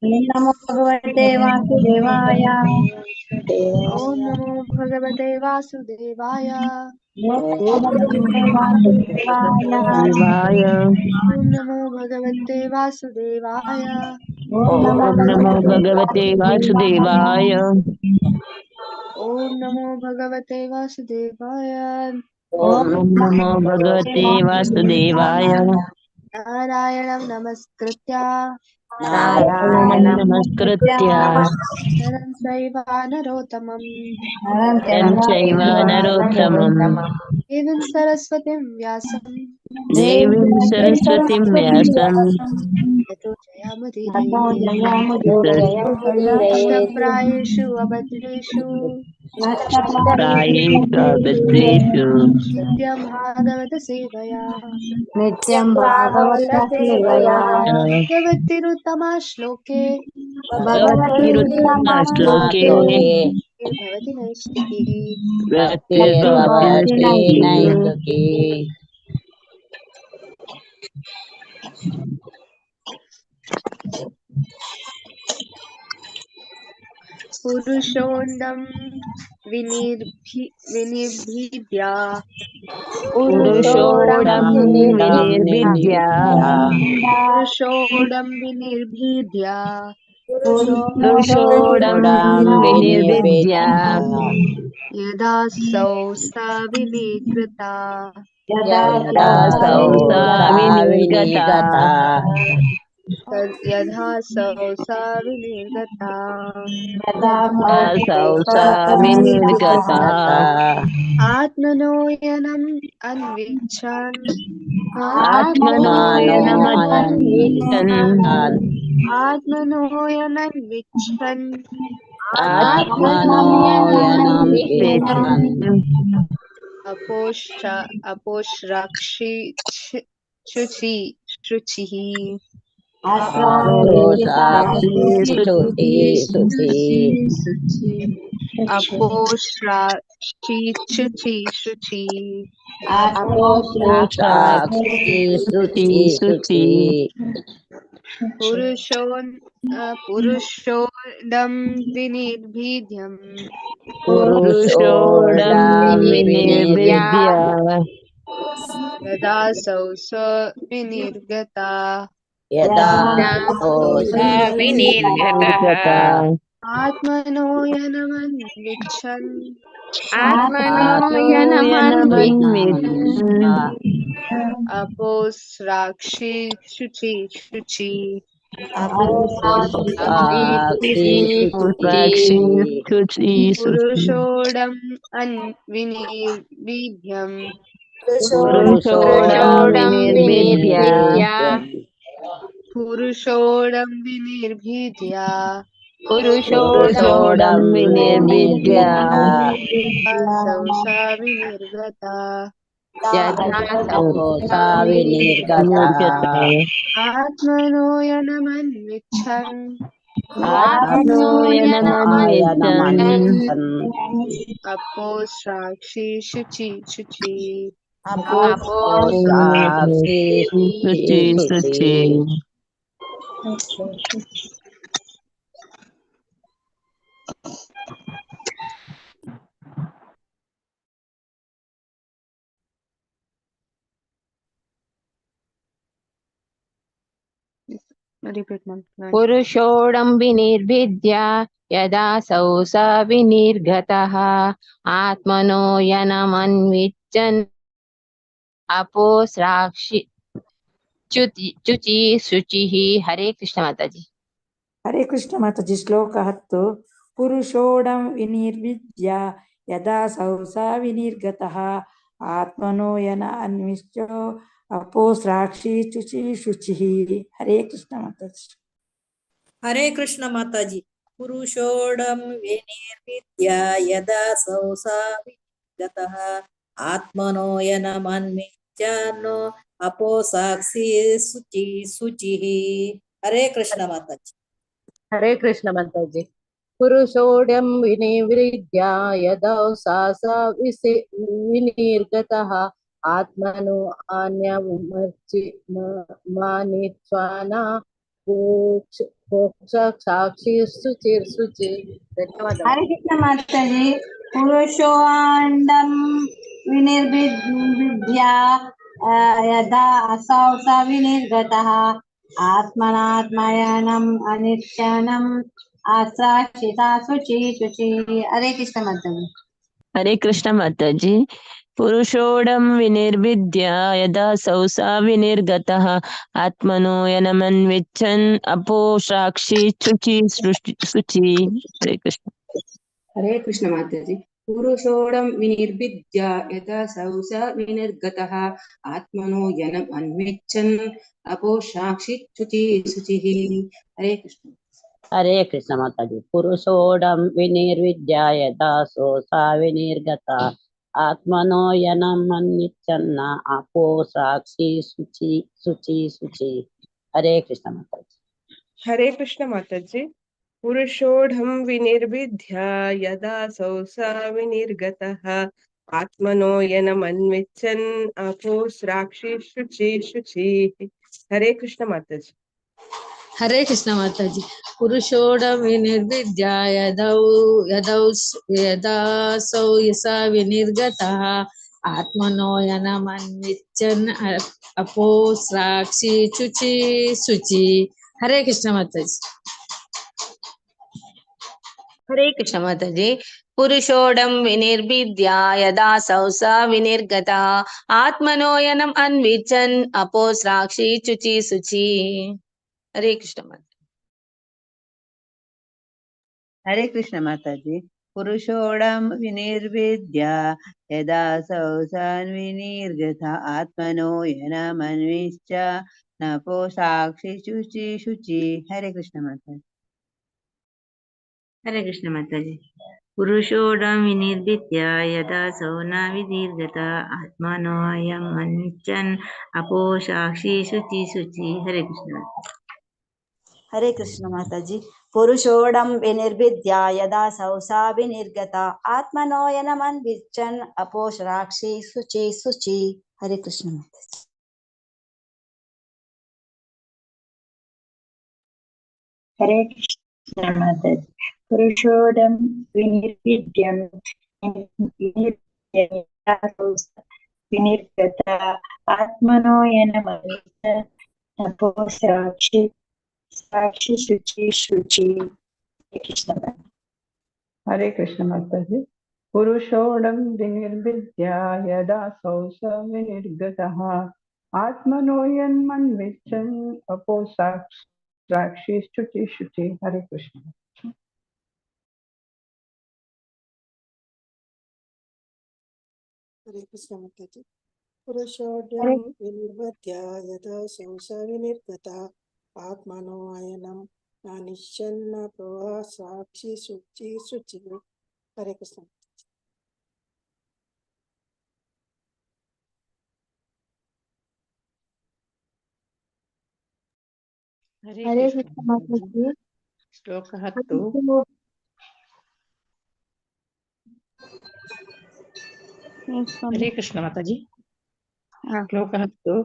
ಓಂ ನಮೋ ಭಗವತೆ ವಾಸುದೇವಾಯ. ಓಂ ನಮೋ ಭಗವತೆ ವಾಸುದೇವಾಯ. ಓಂ ದೇವಾಯ. ಓಂ ನಮೋ ಭಗವತೆ ವಾಸುದೇವಾಯ. ಓಂ ನಮೋ ಭಗವತೆ ವಾಸುದೇವಾಯ. ಓಂ ನಮೋ ಭಗವತೆ ವಾಸುದೇವಾಯ. ಓಂ ನಮೋ ಭಗವತೆ ವಾಸುದೇವಾಯ. ನಾರಾಯಣಂ ನಮಸ್ಕೃತ್ಯ ನಾರಾಯಣಂ ನಮಸ್ಕೃತ್ಯ ನರಂ ಚೈವ ನರೋತ್ತಮಂ ನರಂ ಚೈವ ನರೋತ್ತಮಂ ದೇವೀಂ ಸರಸ್ವತಿಂ ವ್ಯಾಸಂ ದೇವೀಂ ಸರಸ್ವತಿಂ ವ್ಯಾಸಂ ತತೋ ಜಯಮುದೀರಯೇತ್. ನಷ್ಟಪ್ರಾಯೇಷು ಅಭದ್ರೇಷು ಪ್ರಾಯೇಷು ಅಭದ್ರೇಷು ನಿತ್ಯಂ ಭಾಗವತ ಸೇವಯಾ. ನಿತ್ಯಂ ಭಾಗವತ ಸೇವಯಾ. ಭಗವತಿರುತ್ತಮ ಶ್ಲೋಕೆ ಭಗವತಿರುತ್ತಮ ಶ್ಲೋಕೆ ಭವತಿ ನೈಷ್ಟಿಕಿ. ಭಕ್ತಿರ್ಭವತಿ ನೈಷ್ಟಿಕಿ. ಪುರುಷೋಂಡಂ ವಿನಿರ್ಭಿದ್ಯ ಪುರುಷೋಡಂ ವಿನಿರ್ವಿದ್ಯ ಪುರುಷೋಡಂ ವಿನಿರ್ಭಿದ್ಯ ಪುರುಷೋಡಂ ವಿನಿರ್ವಿದ್ಯ ಯದಾಸೌ ಸ ವಿನಿಕೃತ ಯದಾಸೌ ಸ ವಿನಿರ್ಗತ ಯದಾಸೌ ಸ ವಿನಿರ್ಗತ ಯದಾಸೌ ಸ ವಿನಿರ್ಗತ. ಆತ್ಮನೋಯನಂ ಅನ್ವಿಚ್ಛನ್ ಆತ್ಮನೋಯನಮನ್ವಿಚ್ಛನ್ ಆತ್ಮನೋಯನನ್ವಿಚ್ಛನ್ ಆತ್ಮನೋಯನನ್ವಿಚ್ಛನ್ ಅಪೋಶ್ರಾಕ್ಷಿ ಶುಚಿ ಶುಚಿಃ ಅಪೋಶ್ರಾಕ್ಷಿ ಶುಚಿ ಶುಚಿ ಶುಚಿ ಪುರುಷೋಡಂ ವಿನಿರ್ಭಿದ್ಯಂ ಪುರುಷೋಡಂ ವಿನಿರ್ವಿದ್ಯ ಯದಾಸೌ ಸ ವಿನಿರ್ಗತ ನಿರ್ಗತ ಆತ್ಮನೋಯನಮನ್ವಿಚ್ಛನ್ ಆತ್ಮನೋಯನಮನ್ವಿಚ್ಛನ್ ಅಪೋಸ್ರಾಕ್ಷಿ ಶುಚಿ ಶುಚಿ ಸಾಕ್ಷಿ ಶುಚಿ ಶುಚಿ ಪುರುಷೋಡಂ ಅನ್ ವಿನಿರ್ವಿದ್ಯಂ ಪುರುಷೋಡಂ ವಿನಿರ್ವಿದ್ಯ ಪುರುಷೋಡಂ ವಿನಿರ್ಭಿದ್ಯ ಪುರುಷೋಡಂ ವಿನಿರ್ವಿದ್ಯ ಯದಾಸೌ ಸ ವಿನಿರ್ಗತ ನಿರ್ಗತ ಆತ್ಮನೋಯನಮನ್ವಿಚ್ಛನ್ ಆತ್ಮನೋಯನಮನ್ವಿಚ್ಛನ್ ಅಪೋಸ್ರಾಕ್ಷಿ ಶುಚಿ ಶುಚಿ ಶುಚಿ ಶುಚಿ. ರಿಪೀಟ್ ಮಾಡಿ. ಪುರುಷೋಡಂ ವಿನಿರ್ಭಿದ್ಯ ಯದಾಸೌ ಸ ವಿನಿರ್ಗತಃ ಆತ್ಮನೋಯನಮನ್ವಿಚ್ಛನ್ ಅಪೋಸ್ರಾಕ್ಷಿ ಚುಚಿ ಶುಚಿಃ. ಹರೇ ಕೃಷ್ಣ ಮಾತಾಜಿ. ಹರೇ ಕೃಷ್ಣ ಮಾತಾಜಿ. ಶ್ಲೋಕ 10. ಪುರುಷೋಡಂ ವಿನಿರ್ವಿದ್ಯ ಯದಾ ಸೌ ಸ ವಿನಿರ್ಗತಃ ಆತ್ಮನೋಯನ ಅನ್ವಿಷ್ಯೋ ಅಪೋಸ್ರಾಕ್ಷಿ ಚುಚಿ ಶುಚಿಃ. ಹರೇ ಕೃಷ್ಣ ಮಾತಾಜಿ. ಹರೇ ಕೃಷ್ಣ ಮಾತಾಜಿ. ಪುರುಷೋಡಂ ವಿನಿರ್ವಿದ್ಯ ಯದಾ ಸೌ ಸ ವಿನಿರ್ಗತಃ ಆತ್ಮನೋಯನಮನ್ವಿಚ್ಛನ್ನೋ ಅಪೋಸಾಕ್ಷಿ ಶುಚಿ ಶುಚಿಃ. ಹರೇ ಕೃಷ್ಣ ಮಾತಾಜಿ. ಹರೇ ಕೃಷ್ಣ ಮಾತಾಜಿ. ಪುರುಷೋಢಂ ವಿನಿವೃದ್ಯ ಯದೌ ಸಾ ಸ ವಿನಿರ್ಗತಃ ಆತ್ಮನೋ ಅನ್ಯಮರ್ಚಿ ಮಾನಿತ್ವಾನ ಸಾಕ್ಷಿ ಶುಚಿ ಶುಚಿ. ಧನ್ಯವಾದ. ಹರೇ ಕೃಷ್ಣ ಮಾತಾಜಿ. ಪುರುಷೋಂಡಂ ವಿನಿರ್ವಿದ್ಯ ಯದಾ असौ स ವಿನಿರ್ಗತಃ ಆತ್ಮನಾತ್ಮಯನಂ ಅನಿತ್ಯನಂ ಆಶ್ರಾಶಿತಾ ಶುಚಿ ಶುಚಿ. ಹರೇ ಕೃಷ್ಣ ಮಾತಾಜಿ. ಹರೇ ಕೃಷ್ಣ ಮಾತಾಜಿ. ಪುರುಷೋಡಂ ವಿನಿರ್ವಿದ್ಯ ಯದಾ ಸೌ ಸಾ ವಿನಿರ್ಗತಃ ಆತ್ಮನೋ ಯನಮನ್ವಿಚ್ಛನ್ ಅಪೋ ಸಾಕ್ಷಿ ಶುಚಿ ಶುಚಿ. ಹರೇ ಕೃಷ್ಣ. ಹರೇ ಕೃಷ್ಣ ಮಾತಾಜಿ. ಪುರುಷೋಡಂ ವಿನಿರ್ವಿದ್ಯ ಯದಾ ಸೌ ಸ ವಿನಿರ್ಗತಃ ಆತ್ಮನೋ ಯನಂ ಅನ್ವಿಚ್ಛನ್ ಅಪೋ ಸಾಕ್ಷಿ ಶುಚಿ ಶುಚಿಃ. ಹರೇ ಕೃಷ್ಣ. ಹರೇ ಕೃಷ್ಣ ಮಾತಾಜಿ. ಪುರುಷೋಡಂ ವಿನಿರ್ವಿದ್ಯ ಯದಾ ಸೋ ಸಾ ವಿನಿರ್ಗತ ಆತ್ಮನೋ ಯನಂ ಅನ್ವಿಚ್ಛನ್ನ ಅಪೋ ಸಾಕ್ಷಿ ಶುಚಿ ಶುಚಿ ಶುಚಿ. ಹರೇ ಕೃಷ್ಣ ಮಾತಾಜಿ. ಹರೇ ಕೃಷ್ಣ ಮಾತಾಜಿ. ಪುರುಷೋಢಂ ವಿನಿರ್ವಿದ್ಯ ಯದಾ ಸೌ ಸ ವಿನಿರ್ಗತಃ ಆತ್ಮನೋ ಯನಮನ್ವಿಚ್ಛನ್ ಅಪೋ ಸಾಕ್ಷಿ ಶುಚಿ ಶುಚಿ. ಹರೇ ಕೃಷ್ಣ ಮಾತಾಜಿ. ಹರೇ ಕೃಷ್ಣ ಮಾತಾಜಿ. ಪುರುಷೋಡ ವಿನಿರ್ವಿದ್ಯ ಯದೌ ಯದೌ ಯದಾಸೌ ಸ ವಿನಿರ್ಗತಃ ಆತ್ಮನೋ ಯನಮನ್ವಿಚ್ಛನ್ ಅಪೋ ಸಾಕ್ಷಿ ಶುಚಿ ಶುಚಿ. ಹರೇ ಕೃಷ್ಣ ಮಾತಾಜಿ. ಹರೇ ಕೃಷ್ಣ ಮಾತಾಜಿ. ಪುರುಷೋಡಂ ವಿನಿರ್ವಿದ್ಯ ಯದಾ ಸೌ ಸ ವಿನಿರ್ಗತಃ ಆತ್ಮನೋಯನಂ ಅನ್ವಿಚ್ಛನ್ ಅಪೋ ಸಾಕ್ಷಿ ಶುಚಿ ಶುಚಿ. ಹರೇ ಕೃಷ್ಣ ಮಾತಾ. ಹರೇ ಕೃಷ್ಣ ಮಾತಾಜಿ. ಪುರುಷೋಡಂ ವಿನಿರ್ವಿದ್ಯ ಯದಾ ಸೌ ಸನ್ ವಿನಿರ್ಗತ ಆತ್ಮನೋ ಯನಮನ್ವಿಶ್ಚ ನಪೋ ಸಾಕ್ಷಿ ಶುಚಿ ಶುಚಿ. ಹರೇ ಕೃಷ್ಣ ಮಾತಾಜಿ. ಹರೇ ಕೃಷ್ಣ ಮಾತಾಜಿ. ಪುರುಷೋಡಂ ವಿನಿರ್ವಿದ್ಯ ಯದಾ ಸೌ ನ ವಿನಿರ್ಗತ ಆತ್ಮನೋಯಂ ಅನ್ವಿಚ್ಛನ್ ಅಪೋ ಸಾಕ್ಷಿ ಶುಚಿ ಶುಚಿ. ಹರೇ ಕೃಷ್ಣ. ಹರೇ ಕೃಷ್ಣ ಮಾತಾಜಿ. ಪುರುಷೋಡಂ ವಿನಿರ್ವಿದ್ಯ ಯದಾ ಸೌ ಸಾ ವಿನಿರ್ಗತ ಆತ್ಮನೋಯನಮನ್ವಿಚ್ಛನ್ ಅಪೋ ಸಾಕ್ಷಿ ಶುಚಿ ಶುಚಿ. ಹರೇ ಕೃಷ್ಣ ಮಾತಾಜಿ. ಹರೇ ಕೃಷ್ಣ ಮಾತಾಜಿ. ಪುರುಷೋಡಂ ವಿನಿರ್ವಿದ್ಯಂ ವಿನಿರ್ಗತ ಆತ್ಮನೋಯನಮನ್ವಿಚ್ಛನ್ ಅಪೋ ಸಾಕ್ಷಿ ಸಾಕ್ಷಿ ಶುಚಿ ಶುಚಿ. ಹರೇ ಕೃಷ್ಣ. ಹರೇ ಕೃಷ್ಣ ಮಾತಾಜಿ. ಪುರುಷೋಡಂ ವಿನಿರ್ವಿದ್ಯ ಯದಾ ಸೌ ಸ ವಿನಿರ್ಗತಃ ಆತ್ಮನೋ ಯನ್ಮನ್ವಿಚ್ಛನ್ ಅಪೋ ಸಾಕ್ಷಿ ಶುಚಿ ಶುಚಿ. ಹರೇ ಕೃಷ್ಣ. ಹರೇ ಕೃಷ್ಣ ಮಾತಾಜಿ. ಪುರುಷೋಢಂ ವಿನಿರ್ವದ್ಯ ಯದಾ ಸೌ ಸ ವಿನಿರ್ಗತಃ ಆತ್ಮನೋ ಅಯನಂ ಅನಿಶ್ಚನ್ನ ಪ್ರಭಾ ಸಾಕ್ಷಿ ಶುಚಿ ಶುಚಿ. ಹರೇ ಕೃಷ್ಣ. ಹರೇ ಹರೇ ಕೃಷ್ಣ ಕೃಷ್ಣ ಮಾತಾಜಿ. ಶ್ಲೋಕ 10. ಹರೇ ಕೃಷ್ಣ ಮಾತಾಜಿ. ಶ್ಲೋಕ 10.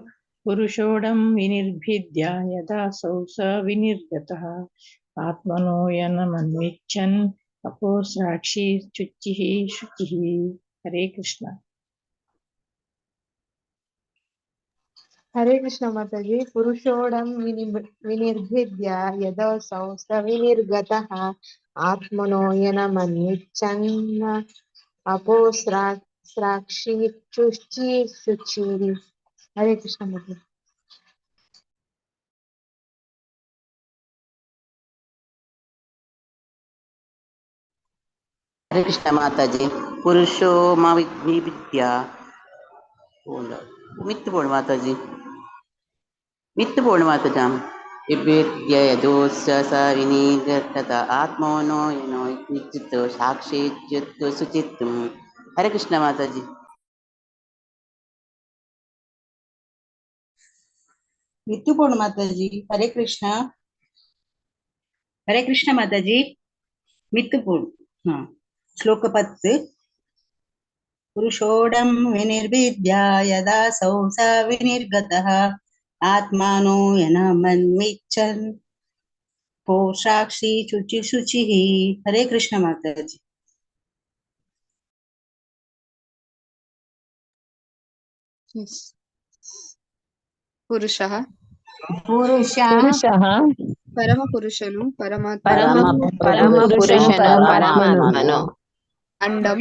ಪುರುಷೋಡಂ ವಿನಿರ್ಭಿದ್ಯ ಯದಾ ಸೌ ಸ ವಿನಿರ್ಗತಃ ಆತ್ಮನೋ ಯನಮನ್ವಿಚ್ಛನ್ ಅಪೋ ಸಾಕ್ಷಿ ಶುಚಿಃ ಶುಚಿಃ. ಹರೇ ಕೃಷ್ಣ. ಹರೇ ಕೃಷ್ಣ ಮಾತಾಜಿ. ಪುರುಷೋಡಂ ವಿನಿರ್ಭಿದ್ಯ ಯದಾ ಸೌ ಸ ವಿನಿರ್ಗತಃ ಆತ್ಮನೋ ಯನಮನ್ವಿಚ್ಛನ್ ಅಪೋ ಸಾಕ್ಷಿ ಶುಚಿ ಶುಚಿ. ಹರೇ ಕೃಷ್ಣ ಮಾತಾಜಿ. ಹರೇ ಕೃಷ್ಣ ಮಾತಾಜಿ. ಪುರುಷೋ ವಿದ್ಯ ಮಿತ್ತು ಬೋಳು ಮಾತಾಜಿ, ಮಿತ್ತು ಬೋಳು ಮಾತಾಜ. ವಿದ್ಯ ಯದೋಸ್ಯ ಸ ವಿನಿರ್ಗತ ಆತ್ಮನೋ ಯನೋ ವಿದ್ಯುತ್ ಸಾಕ್ಷಿ ಜ್ಯುತ್ ಶುಚಿತ್. ಹರೇ ಕೃಷ್ಣ ಮಾತಾಜಿ. ಮಿತ್ತು ಮಾತಾಜಿ. ಹರೇ ಕೃಷ್ಣ. ಹರೇ ಕೃಷ್ಣ ಮಾತಾಜಿ. ಮಿತ್ತುಪೋಣು. ಹಾ, ಶ್ಲೋಕ 10. ಪುರುಷೋಡಂ ವಿನಿರ್ವಿದ್ಯ ಯದಾ ಸೌ ಸ ವಿನಿರ್ಗತಃ ಆತ್ಮಾನೋ ಯನಮನ್ವಿಚ್ಛನ್ ಅಪೋಸಾಕ್ಷಿ ಶುಚಿ ಶುಚಿಃ. ಹರೇ ಕೃಷ್ಣ ಮಾತಾಜಿ. Yes. ಪುರುಷಃ ಪುರುಷ ಪುರುಷಃ ಪರಮಪುರುಷನು ಪರಮಾತ್ಮನು ಪರಮಪುರುಷನು ಪರಮಾತ್ಮನು ಅಂಡಂ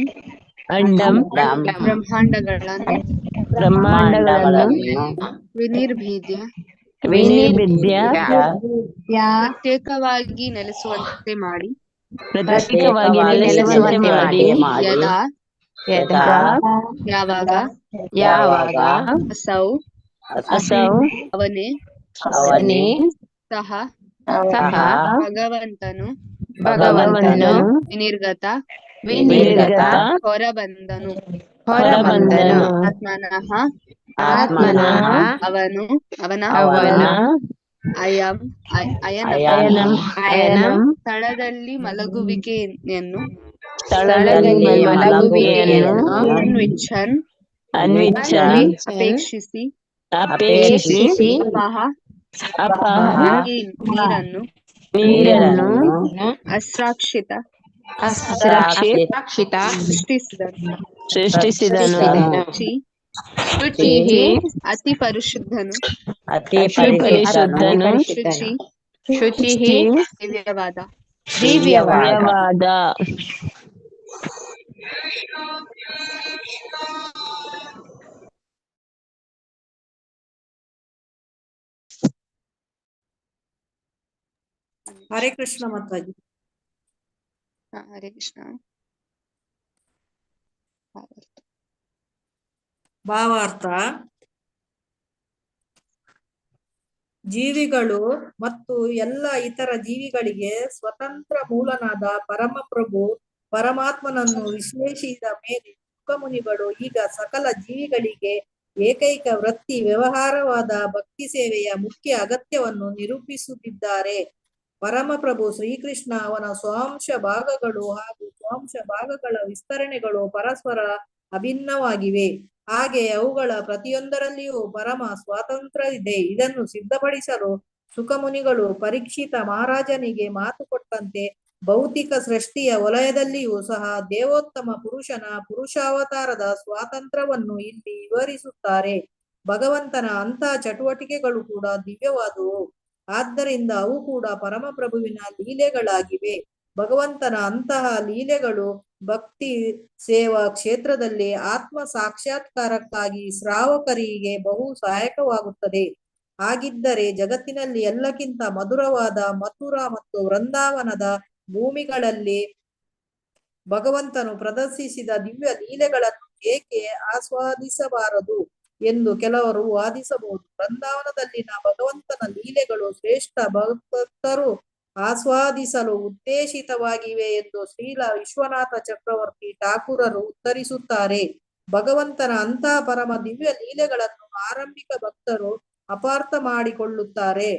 ಅಂಡಂ ಬ್ರಹ್ಮಾಂಡಗಳನ್ನು ಬ್ರಹ್ಮಾಂಡಗಳನ್ನು ವಿನಿರ್ಭಿದ್ಯ ವಿನಿರ್ಭಿದ್ಯ ಪ್ರತ್ಯೇಕವಾಗಿ ನೆಲೆಸುವಂತೆ ಮಾಡಿ ಪ್ರತ್ಯೇಕವಾಗಿ ನೆಲೆಸುವಂತೆ ಮಾಡಿ ಯದಾ ಯದಾ ಯಾವಾಗ ಯಾವಾಗ ಅಸೌ ಅಸೌ ಅವನೇ ಅವನೇ ಸಹ ಸಹ ಭಗವಂತನು ಭಗವಂತನು ವಿನಿರ್ಗತ ವಿನಿರ್ಗತ ಹೊರಬಂದನು ಹೊರಬಂದನು ಆತ್ಮನಃ ಆತ್ಮನಃ ಅವನು ಅವನ ಅವನ ಅಯಂ ಅಯನ ಅಯನಂ ಅಯನಂ ಸ್ಥಳದಲ್ಲಿ ಮಲಗುವಿಕೆಯನ್ನು ಸ್ಥಳದಲ್ಲಿ ಮಲಗುವಿಕೆಯನ್ನು ಅನ್ವಿಚ್ಛನ್ ಅನ್ವಿಚ್ಛನ್ ಅಪೇಕ್ಷಿಸಿ ಅಪೇಕ್ಷಿಸಿ ಅಪಹ ಅಪಹ ನೀರನ್ನು ನೀರನ್ನು ಅಸ್ರಾಕ್ಷಿತ ಅಸ್ರಾಕ್ಷಿತ ಸೃಷ್ಟಿಸಿದನು ಸೃಷ್ಟಿಸಿದನು ಶುಚಿ ಶುಚಿಃ ಅತಿ ಪರಿಶುದ್ಧನು ಅತಿ ಪರಿಶುದ್ಧನು ಶುಚಿ ಶುಚಿಃ ದಿವ್ಯವಾದ ದಿವ್ಯವಾದ. ಹರೇ ಕೃಷ್ಣ ಮಾತಾಜಿ. ಹರೇ ಕೃಷ್ಣ. ಭಾವಾರ್ಥ: ಜೀವಿಗಳು ಮತ್ತು ಎಲ್ಲ ಇತರ ಜೀವಿಗಳಿಗೆ ಸ್ವತಂತ್ರ ಮೂಲನಾದ ಪರಮಪ್ರಭು ಪರಮಾತ್ಮನನ್ನು ವಿಶ್ಲೇಷಿಸಿದ ಮೇಲೆ ಶುಕಮುನಿಗಳು ಈಗ ಸಕಲ ಜೀವಿಗಳಿಗೆ ಏಕೈಕ ವೃತ್ತಿ ವ್ಯವಹಾರವಾದ ಭಕ್ತಿ ಸೇವೆಯ ಮುಖ್ಯ ಅಗತ್ಯವನ್ನು ನಿರೂಪಿಸುತ್ತಿದ್ದಾರೆ. ಪರಮಪ್ರಭು ಶ್ರೀಕೃಷ್ಣ ಅವನ ಸ್ವಾಂಶ ಭಾಗಗಳು ಹಾಗೂ ಸ್ವಾಂಶ ಭಾಗಗಳ ವಿಸ್ತರಣೆಗಳು ಪರಸ್ಪರ ಅಭಿನ್ನವಾಗಿವೆ. ಹಾಗೆ ಅವುಗಳ ಪ್ರತಿಯೊಂದರಲ್ಲಿಯೂ ಪರಮ ಸ್ವಾತಂತ್ರ್ಯ ಇದೆ. ಇದನ್ನು ಸಿದ್ಧಪಡಿಸಲು ಸುಖಮುನಿಗಳು ಪರೀಕ್ಷಿತ ಮಹಾರಾಜನಿಗೆ ಮಾತು ಕೊಟ್ಟಂತೆ ಭೌತಿಕ ಸೃಷ್ಟಿಯ ವಲಯದಲ್ಲಿಯೂ ಸಹ ದೇವೋತ್ತಮ ಪುರುಷನ ಪುರುಷಾವತಾರದ ಸ್ವಾತಂತ್ರ್ಯವನ್ನು ಇಲ್ಲಿ ವಿವರಿಸುತ್ತಾರೆ. ಭಗವಂತನ ಅಂತಹ ಚಟುವಟಿಕೆಗಳು ಕೂಡ ದಿವ್ಯವಾದುವು. ಆದ್ದರಿಂದ ಅವು ಕೂಡ ಪರಮಪ್ರಭುವಿನ ಲೀಲೆಗಳಾಗಿವೆ. ಭಗವಂತನ ಅಂತಹ ಲೀಲೆಗಳು ಭಕ್ತಿ ಸೇವಾ ಕ್ಷೇತ್ರದಲ್ಲಿ ಆತ್ಮ ಸಾಕ್ಷಾತ್ಕಾರಕ್ಕಾಗಿ ಶ್ರಾವಕರಿಗೆ ಬಹು ಸಹಾಯಕವಾಗುತ್ತದೆ. ಹಾಗಿದ್ದರೆ ಜಗತ್ತಿನಲ್ಲಿ ಎಲ್ಲಕ್ಕಿಂತ ಮಧುರವಾದ ಮಥುರಾ ಮತ್ತು ವೃಂದಾವನದ ಭೂಮಿಗಳಲ್ಲಿ ಭಗವಂತನು ಪ್ರದರ್ಶಿಸಿದ ದಿವ್ಯ ಲೀಲೆಗಳನ್ನು ಏಕೆ ಆಸ್ವಾದಿಸಬಾರದು ಎಂದು ಕೆಲವರು ವಾದಿಸಬಹುದು. ವೃಂದಾವನದಲ್ಲಿನ ಭಗವಂತನ ಲೀಲೆಗಳು ಶ್ರೇಷ್ಠ ಭಕ್ತರು ಆಸ್ವಾದಿಸಲು ಉದ್ದೇಶಿತವಾಗಿವೆ ಎಂದು ಶ್ರೀಲ ವಿಶ್ವನಾಥ ಚಕ್ರವರ್ತಿ ಠಾಕೂರರು ಉತ್ತರಿಸುತ್ತಾರೆ. ಭಗವಂತನ ಅಂತಹ ಪರಮ ದಿವ್ಯ ಲೀಲೆಗಳನ್ನು ಆರಂಭಿಕ ಭಕ್ತರು ಅಪಾರ್ಥ ಮಾಡಿಕೊಳ್ಳುತ್ತಾರೆ.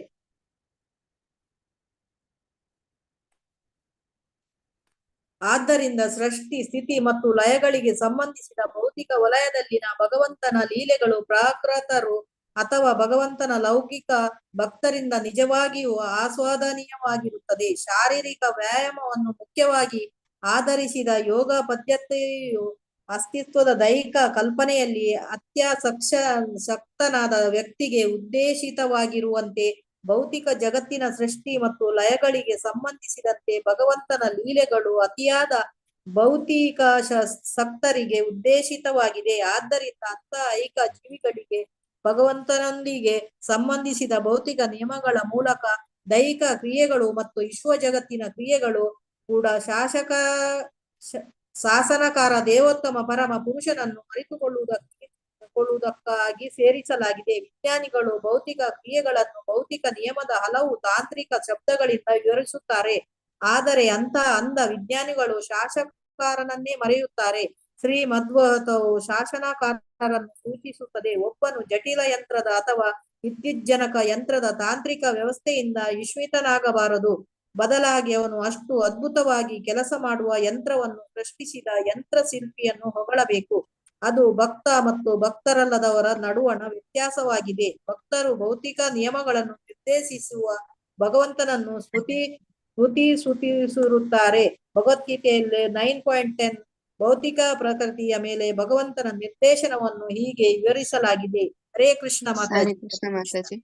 ಆದ್ದರಿಂದ ಸೃಷ್ಟಿ, ಸ್ಥಿತಿ ಮತ್ತು ಲಯಗಳಿಗೆ ಸಂಬಂಧಿಸಿದ ಭೌತಿಕ ವಲಯದಲ್ಲಿನ ಭಗವಂತನ ಲೀಲೆಗಳು ಪ್ರಾಕೃತರು ಅಥವಾ ಭಗವಂತನ ಲೌಕಿಕ ಭಕ್ತರಿಂದ ನಿಜವಾಗಿಯೂ ಆಸ್ವಾದನೀಯವಾಗಿರುತ್ತದೆ. ಶಾರೀರಿಕ ವ್ಯಾಯಾಮವನ್ನು ಮುಖ್ಯವಾಗಿ ಆಧರಿಸಿದ ಯೋಗ ಪದ್ಧತಿಯು ಅಸ್ತಿತ್ವದ ದೈಹಿಕ ಕಲ್ಪನೆಯಲ್ಲಿ ಅತ್ಯಾಸಕ್ತನಾದ ವ್ಯಕ್ತಿಗೆ ಉದ್ದೇಶಿತವಾಗಿರುವಂತೆ ಭೌತಿಕ ಜಗತ್ತಿನ ಸೃಷ್ಟಿ ಮತ್ತು ಲಯಗಳಿಗೆ ಸಂಬಂಧಿಸಿದಂತೆ ಭಗವಂತನ ಲೀಲೆಗಳು ಅತಿಯಾದ ಭೌತಿಕ ಸಕ್ತರಿಗೆ ಉದ್ದೇಶಿತವಾಗಿದೆ. ಆದ್ದರಿಂದ ಅಂತಹ ಐಕ ಜೀವಿಗಳಿಗೆ ಭಗವಂತನೊಂದಿಗೆ ಸಂಬಂಧಿಸಿದ ಭೌತಿಕ ನಿಯಮಗಳ ಮೂಲಕ ದೈಹಿಕ ಕ್ರಿಯೆಗಳು ಮತ್ತು ವಿಶ್ವ ಜಗತ್ತಿನ ಕ್ರಿಯೆಗಳು ಕೂಡ ಶಾಸನಕಾರ ದೇವೋತ್ತಮ ಪರಮ ಪುರುಷನನ್ನು ಅರಿತುಕೊಳ್ಳುವುದಕ್ಕಾಗಿ ಸೇರಿಸಲಾಗಿದೆ. ವಿಜ್ಞಾನಿಗಳು ಭೌತಿಕ ಕ್ರಿಯೆಗಳನ್ನು ಭೌತಿಕ ನಿಯಮದ ಹಲವು ತಾಂತ್ರಿಕ ಶಬ್ದಗಳಿಂದ ವಿವರಿಸುತ್ತಾರೆ. ಆದರೆ ಅಂತಹ ಅಂಧ ವಿಜ್ಞಾನಿಗಳು ಶಾಸಕಾರನನ್ನೇ ಮರೆಯುತ್ತಾರೆ. ಶ್ರೀ ಮಧ್ವತವು ಶಾಸನಕಾರರನ್ನು ಸೂಚಿಸುತ್ತದೆ. ಒಬ್ಬನು ಜಟಿಲ ಯಂತ್ರದ ಅಥವಾ ವಿದ್ಯುಜ್ಜನಕ ಯಂತ್ರದ ತಾಂತ್ರಿಕ ವ್ಯವಸ್ಥೆಯಿಂದ ವಿಸ್ಮಿತನಾಗಬಾರದು. ಬದಲಾಗಿ ಅವನು ಅಷ್ಟು ಅದ್ಭುತವಾಗಿ ಕೆಲಸ ಮಾಡುವ ಯಂತ್ರವನ್ನು ಸೃಷ್ಟಿಸಿದ ಯಂತ್ರ ಶಿಲ್ಪಿಯನ್ನು ಹೊಗಳಬೇಕು. ಅದು ಭಕ್ತ ಮತ್ತು ಭಕ್ತರಲ್ಲದವರ ನಡುವಣ ವ್ಯತ್ಯಾಸವಾಗಿದೆ. ಭಕ್ತರು ಭೌತಿಕ ನಿಯಮಗಳನ್ನು ನಿರ್ದೇಶಿಸುವ ಭಗವಂತನನ್ನು ಸ್ತುತಿಸುತ್ತಿರುತ್ತಾರೆ. ಭಗವದ್ಗೀತೆಯಲ್ಲಿ 9.10 ಭೌತಿಕ ಪ್ರಕೃತಿಯ ಮೇಲೆ ಭಗವಂತನ ನಿರ್ದೇಶನವನ್ನು ಹೀಗೆ ವಿವರಿಸಲಾಗಿದೆ. ಹರೇ ಕೃಷ್ಣ ಹರೇ ಮಾತಾಜಿ. ಕೃಷ್ಣ ಮಾತಾಜಿ.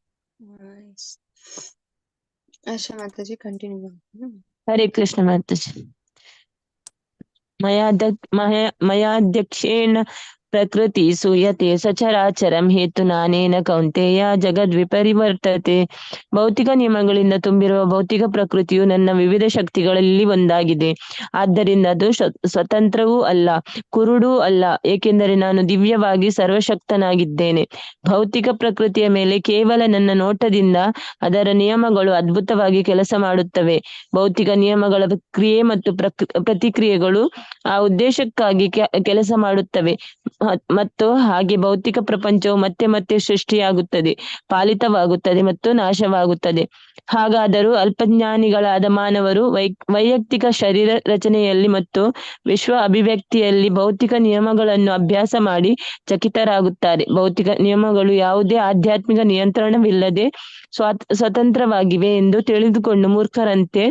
ಆಶಾ ಮಾತಾಜಿ ಕಂಟಿನ್ಯೂ. ಹರೇ ಕೃಷ್ಣ ಮಾತಾಜಿ. ಮಯಾಧ್ಯಕ್ಷೇಣ ಪ್ರಕೃತಿ ಸೂಯತೆ ಸಚರಾಚರಂ ಹೇತುನಾನೇನ ಕೌಂತೆಯ ಜಗದ್ವಿಪರಿವರ್ತತೆ. ಭೌತಿಕ ನಿಯಮಗಳಿಂದ ತುಂಬಿರುವ ಭೌತಿಕ ಪ್ರಕೃತಿಯು ನನ್ನ ವಿವಿಧ ಶಕ್ತಿಗಳಲ್ಲಿ ಒಂದಾಗಿದೆ. ಆದ್ದರಿಂದ ಅದು ಸ್ವತಂತ್ರವೂ ಅಲ್ಲ, ಕುರುಡೂ ಅಲ್ಲ, ಏಕೆಂದರೆ ನಾನು ದಿವ್ಯವಾಗಿ ಸರ್ವಶಕ್ತನಾಗಿದ್ದೇನೆ. ಭೌತಿಕ ಪ್ರಕೃತಿಯ ಮೇಲೆ ಕೇವಲ ನನ್ನ ನೋಟದಿಂದ ಅದರ ನಿಯಮಗಳು ಅದ್ಭುತವಾಗಿ ಕೆಲಸ ಮಾಡುತ್ತವೆ. ಭೌತಿಕ ನಿಯಮಗಳ ಕ್ರಿಯೆ ಮತ್ತು ಪ್ರತಿಕ್ರಿಯೆಗಳು ಆ ಉದ್ದೇಶಕ್ಕಾಗಿ ಕೆಲಸ ಮಾಡುತ್ತವೆ ಮತ್ತು ಹಾಗೆ ಭೌತಿಕ ಪ್ರಪಂಚವು ಮತ್ತೆ ಮತ್ತೆ ಸೃಷ್ಟಿಯಾಗುತ್ತದೆ, ಪಾಲಿತವಾಗುತ್ತದೆ ಮತ್ತು ನಾಶವಾಗುತ್ತದೆ. ಹಾಗಾದರೂ ಅಲ್ಪಜ್ಞಾನಿಗಳಾದ ಮಾನವರು ವೈಯಕ್ತಿಕ ಶರೀರ ರಚನೆಯಲ್ಲಿ ಮತ್ತು ವಿಶ್ವ ಅಭಿವ್ಯಕ್ತಿಯಲ್ಲಿ ಭೌತಿಕ ನಿಯಮಗಳನ್ನು ಅಭ್ಯಾಸ ಮಾಡಿ ಚಕಿತರಾಗುತ್ತಾರೆ. ಭೌತಿಕ ನಿಯಮಗಳು ಯಾವುದೇ ಆಧ್ಯಾತ್ಮಿಕ ನಿಯಂತ್ರಣವಿಲ್ಲದೆ ಸ್ವತಂತ್ರವಾಗಿವೆ ಎಂದು ತಿಳಿದುಕೊಂಡು ಮೂರ್ಖರಂತೆ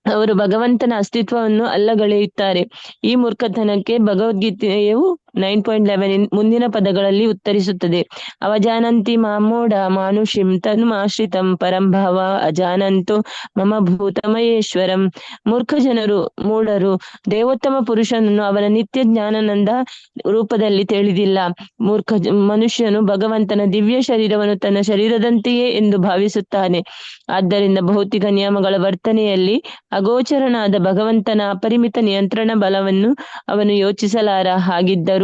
ಅವರು ಭಗವಂತನ ಅಸ್ತಿತ್ವವನ್ನು ಅಲ್ಲಗಳೆಯುತ್ತಾರೆ. ಈ ಮೂರ್ಖತನಕ್ಕೆ ಭಗವದ್ಗೀತೆಯು 9.11 ಮುಂದಿನ ಪದಗಳಲ್ಲಿ ಉತ್ತರಿಸುತ್ತದೆ. ಅವಜಾನಂತಿ ಮಾಮೂಢ ಮಾನುಷಿಂ ತನುಮಾಶ್ರಿತಂ ಪರಂಭಾವ ಅಜಾನಂತು ಮಮ ಭೂತಮಯೇಶ್ವರಂ. ಮೂರ್ಖ ಜನರು, ಮೂಢರು ದೇವೋತ್ತಮ ಪುರುಷನನ್ನು ಅವನ ನಿತ್ಯ ಜ್ಞಾನಾನಂದ ರೂಪದಲ್ಲಿ ತಿಳಿದಿಲ್ಲ. ಮೂರ್ಖ ಮನುಷ್ಯನು ಭಗವಂತನ ದಿವ್ಯ ಶರೀರವನ್ನು ತನ್ನ ಶರೀರದಂತೆಯೇ ಎಂದು ಭಾವಿಸುತ್ತಾನೆ. ಆದ್ದರಿಂದ ಭೌತಿಕ ನಿಯಮಗಳ ವರ್ತನೆಯಲ್ಲಿ ಅಗೋಚರನಾದ ಭಗವಂತನ ಅಪರಿಮಿತ ನಿಯಂತ್ರಣ ಬಲವನ್ನು ಅವನು ಯೋಚಿಸಲಾರ. ಹಾಗಿದ್ದರೂ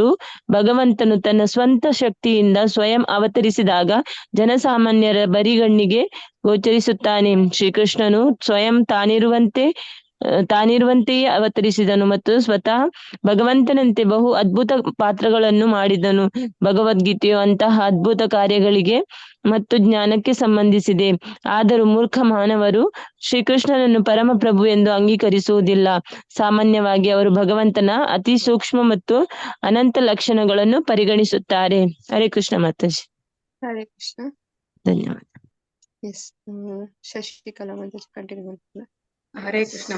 ಭಗವಂತನು ತನ್ನ ಸ್ವಂತ ಶಕ್ತಿಯಿಂದ ಸ್ವಯಂ ಅವತರಿಸಿದಾಗ ಜನಸಾಮಾನ್ಯರ ಬರಿಗಣ್ಣಿಗೆ ಗೋಚರಿಸುತ್ತಾನೆ. ಶ್ರೀಕೃಷ್ಣನು ಸ್ವಯಂ ತಾನಿರುವಂತೆಯೇ ಅವತರಿಸಿದನು ಮತ್ತು ಸ್ವತಃ ಭಗವಂತನಂತೆ ಬಹು ಅದ್ಭುತ ಪಾತ್ರಗಳನ್ನು ಮಾಡಿದನು. ಭಗವದ್ಗೀತೆಯು ಅಂತಹ ಅದ್ಭುತ ಕಾರ್ಯಗಳಿಗೆ ಮತ್ತು ಜ್ಞಾನಕ್ಕೆ ಸಂಬಂಧಿಸಿದೆ. ಆದರೂ ಮೂರ್ಖ ಮಾನವರು ಶ್ರೀಕೃಷ್ಣನನ್ನು ಪರಮಪ್ರಭು ಎಂದು ಅಂಗೀಕರಿಸುವುದಿಲ್ಲ. ಸಾಮಾನ್ಯವಾಗಿ ಅವರು ಭಗವಂತನ ಅತಿ ಸೂಕ್ಷ್ಮ ಮತ್ತು ಅನಂತ ಲಕ್ಷಣಗಳನ್ನು ಪರಿಗಣಿಸುತ್ತಾರೆ. ಹರೇ ಕೃಷ್ಣ ಮಾತಾಜಿ. ಹರೇ ಕೃಷ್ಣ, ಧನ್ಯವಾದ. ಎಸ್ ಶಶಿಕಲಾ ಮಾತಾಜಿ ಕಂಟಿನ್ಯೂ ಮಾಡ್ತಾರೆ. ಹರೇ ಕೃಷ್ಣ.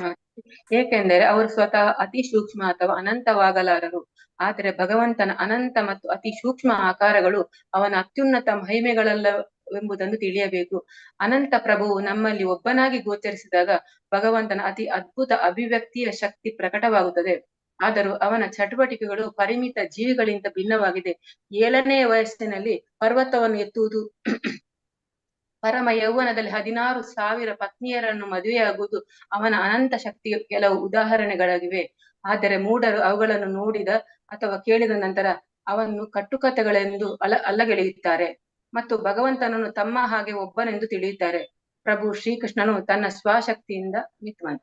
ಏಕೆಂದರೆ ಅವರು ಸ್ವತಃ ಅತಿ ಸೂಕ್ಷ್ಮ ಅಥವಾ ಅನಂತವಾಗಲಾರರು. ಆದರೆ ಭಗವಂತನ ಅನಂತ ಮತ್ತು ಅತಿ ಸೂಕ್ಷ್ಮ ಆಕಾರಗಳು ಅವನ ಅತ್ಯುನ್ನತ ಮಹಿಮೆಗಳಲ್ಲವೆಂಬುದನ್ನು ತಿಳಿಯಬೇಕು. ಅನಂತ ಪ್ರಭುವು ನಮ್ಮಲ್ಲಿ ಒಬ್ಬನಾಗಿ ಗೋಚರಿಸಿದಾಗ ಭಗವಂತನ ಅತಿ ಅದ್ಭುತ ಅಭಿವ್ಯಕ್ತಿಯ ಶಕ್ತಿ ಪ್ರಕಟವಾಗುತ್ತದೆ. ಆದರೂ ಅವನ ಚಟುವಟಿಕೆಗಳು ಪರಿಮಿತ ಜೀವಿಗಳಿಂದ ಭಿನ್ನವಾಗಿದೆ. 7ನೇ ವಯಸ್ಸಿನಲ್ಲಿ ಪರ್ವತವನ್ನು ಎತ್ತುವುದು, ಪರಮ ಯೌವನದಲ್ಲಿ 16,000 ಪತ್ನಿಯರನ್ನು ಮದುವೆಯಾಗುವುದು ಅವನ ಅನಂತ ಶಕ್ತಿಯ ಕೆಲವು ಉದಾಹರಣೆಗಳಾಗಿವೆ. ಆದರೆ ಮೂಢರು ಅವುಗಳನ್ನು ನೋಡಿದ ಅಥವಾ ಕೇಳಿದ ನಂತರ ಅವನ್ನು ಕಟ್ಟುಕತೆಗಳೆಂದು ಅಲ್ಲಗೆಳೆಯುತ್ತಾರೆ ಮತ್ತು ಭಗವಂತನನ್ನು ತಮ್ಮ ಹಾಗೆ ಒಬ್ಬನೆಂದು ತಿಳಿಯುತ್ತಾರೆ. ಪ್ರಭು ಶ್ರೀಕೃಷ್ಣನು ತನ್ನ ಸ್ವಶಕ್ತಿಯಿಂದ ಮಿತ್ವನ್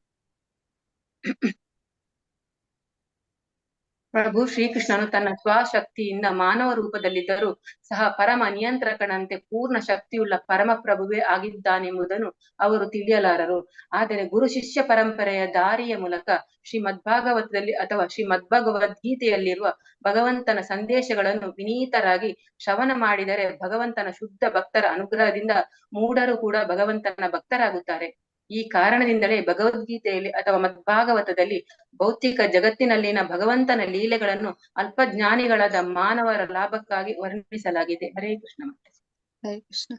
ಪ್ರಭು ಶ್ರೀಕೃಷ್ಣನು ತನ್ನ ಸ್ವಶಕ್ತಿಯಿಂದ ಮಾನವ ರೂಪದಲ್ಲಿದ್ದರೂ ಸಹ ಪರಮ ನಿಯಂತ್ರಕನಂತೆ ಪೂರ್ಣ ಶಕ್ತಿಯುಳ್ಳ ಪರಮ ಪ್ರಭುವೇ ಆಗಿದ್ದಾನೆಂಬುದನ್ನು ಅವರು ತಿಳಿಯಲಾರರು. ಆದರೆ ಗುರು ಶಿಷ್ಯ ಪರಂಪರೆಯ ದಾರಿಯ ಮೂಲಕ ಶ್ರೀಮದ್ಭಾಗವತದಲ್ಲಿ ಅಥವಾ ಶ್ರೀಮದ್ಭಗವದ್ಗೀತೆಯಲ್ಲಿರುವ ಭಗವಂತನ ಸಂದೇಶಗಳನ್ನು ವಿನೀತರಾಗಿ ಶ್ರವಣ ಮಾಡಿದರೆ ಭಗವಂತನ ಶುದ್ಧ ಭಕ್ತರ ಅನುಗ್ರಹದಿಂದ ಮೂಢರು ಕೂಡ ಭಗವಂತನ ಭಕ್ತರಾಗುತ್ತಾರೆ. ಈ ಕಾರಣದಿಂದಲೇ ಭಗವದ್ಗೀತೆಯಲ್ಲಿ ಅಥವಾ ಮದ್ಭಾಗವತದಲ್ಲಿ ಭೌತಿಕ ಜಗತ್ತಿನಲ್ಲಿನ ಭಗವಂತನ ಲೀಲೆಗಳನ್ನು ಅಲ್ಪಜ್ಞಾನಿಗಳಾದ ಮಾನವರ ಲಾಭಕ್ಕಾಗಿ ವರ್ಣಿಸಲಾಗಿದೆ. ಹರೇ ಕೃಷ್ಣ. ಹರೇ ಕೃಷ್ಣ.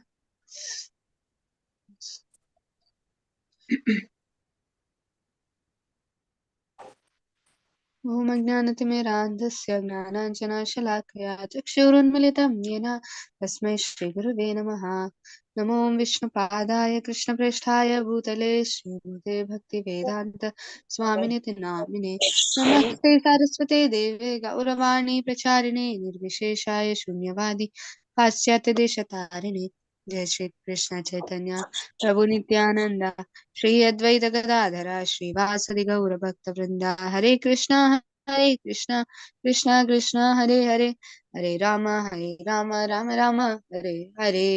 ಓಂ ಅಜ್ಞಾನತಿಮಿರಾಂಧಸ್ಯ ಜ್ಞಾನಾಂಜನಾಶಲಾಕಯಾ ಚಕ್ಷುರುನ್ಮಿಲಿತಂ ಯೇನ ತಸ್ಮೈ ಶ್ರೀ ಗುರುವೇ ನಮಃ. ನಮೋ ವಿಷ್ಣುಪಾದಾಯ ಕೃಷ್ಣಪ್ರೇಷ್ಠಾಯ ಭೂತಲೆ ಶ್ರೀಮತೆ ಭಕ್ತಿವೇದಾಂತ ಸ್ವಾಮಿನಿತಿ ನಾಮಿನೆ. ನಮಸ್ತೆ ಸಾರಸ್ವತೆ ದೇವೆ ಗೌರವಾಣಿ ಪ್ರಚಾರಿಣೆ ನಿರ್ವಿಶೇಷಾಯ ಶೂನ್ಯವಾದಿ ಪಾಶ್ಚಾತ್ಯ ದೇಶತಾರಿಣೆ. ಜಯ ಶ್ರೀ ಕೃಷ್ಣ ಚೈತನ್ಯ ಪ್ರಭು ನಿತ್ಯಾನಂದ ಶ್ರೀ ಅದ್ವೈತ ಗದಾಧರ ಶ್ರೀವಾಸದಿ ಗೌರ ಭಕ್ತ ವೃಂದ. ಹರೇ ಕೃಷ್ಣ ಹರೇ ಕೃಷ್ಣ ಕೃಷ್ಣ ಕೃಷ್ಣ ಹರೇ ಹರೇ, ಹರೇ ರಾಮ ಹರೇ ರಾಮ ರಾಮ ರಾಮ ಹರೇ ಹರೇ.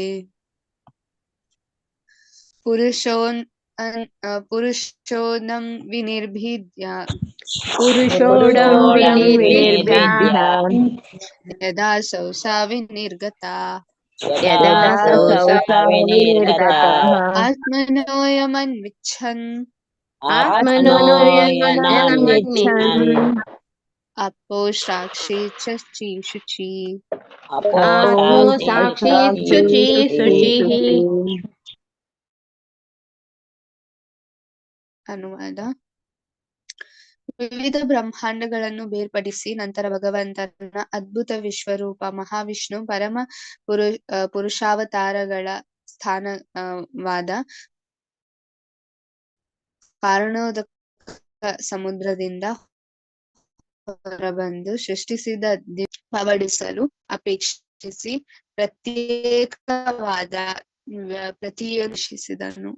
ಪುರುಷೋನಂ ವಿನಿರ್ಭಿದ್ಯ ಪುರುಷೋಡಂ ವಿನಿರ್ಭಿದ್ಯ ಯದಾ ಸೌ ಸಾ ವಿನಿರ್ಗತಾ ಯದಾ ಯದಾ ಸೌ ಸೌ ಸ ಸ ವಿನಿರ್ಗತಃ ವಿನಿರ್ಗತಃ ಆತ್ಮನೋಯಮನ್ವಿಚ್ಛನ್ ಆತ್ಮನೋಯನಮನ್ವಿಚ್ಛನ್ ಆತ್ಮನೋಯನಮನ್ವಿಚ್ಛನ್ ಅಪೋ ಸಾಕ್ಷಿ ಚಿ ಶುಚಿ ಅಪೋ आपो ಸಾಕ್ಷಿ साक्षी ಶುಚಿ शुचि ಶುಚಿ शुचिः. ಅನುವಾದ. ವಿವಿಧ ಬ್ರಹ್ಮಾಂಡಗಳನ್ನು ಬೇರ್ಪಡಿಸಿ ನಂತರ ಭಗವಂತನ ಅದ್ಭುತ ವಿಶ್ವರೂಪ ಮಹಾವಿಷ್ಣು ಪರಮ ಪುರುಷಾವತಾರಗಳ ಸ್ಥಾನವಾದ ಕಾರಣೋದಕ ಸಮುದ್ರದಿಂದ ಹೊರಬಂದು ಸೃಷ್ಟಿಸಿದ ಪವಡಿಸಲು ಅಪೇಕ್ಷಿಸಿ ಪ್ರತ್ಯೇಕವಾದ ಪ್ರತಿಯೊಂದಿಸಿದನು.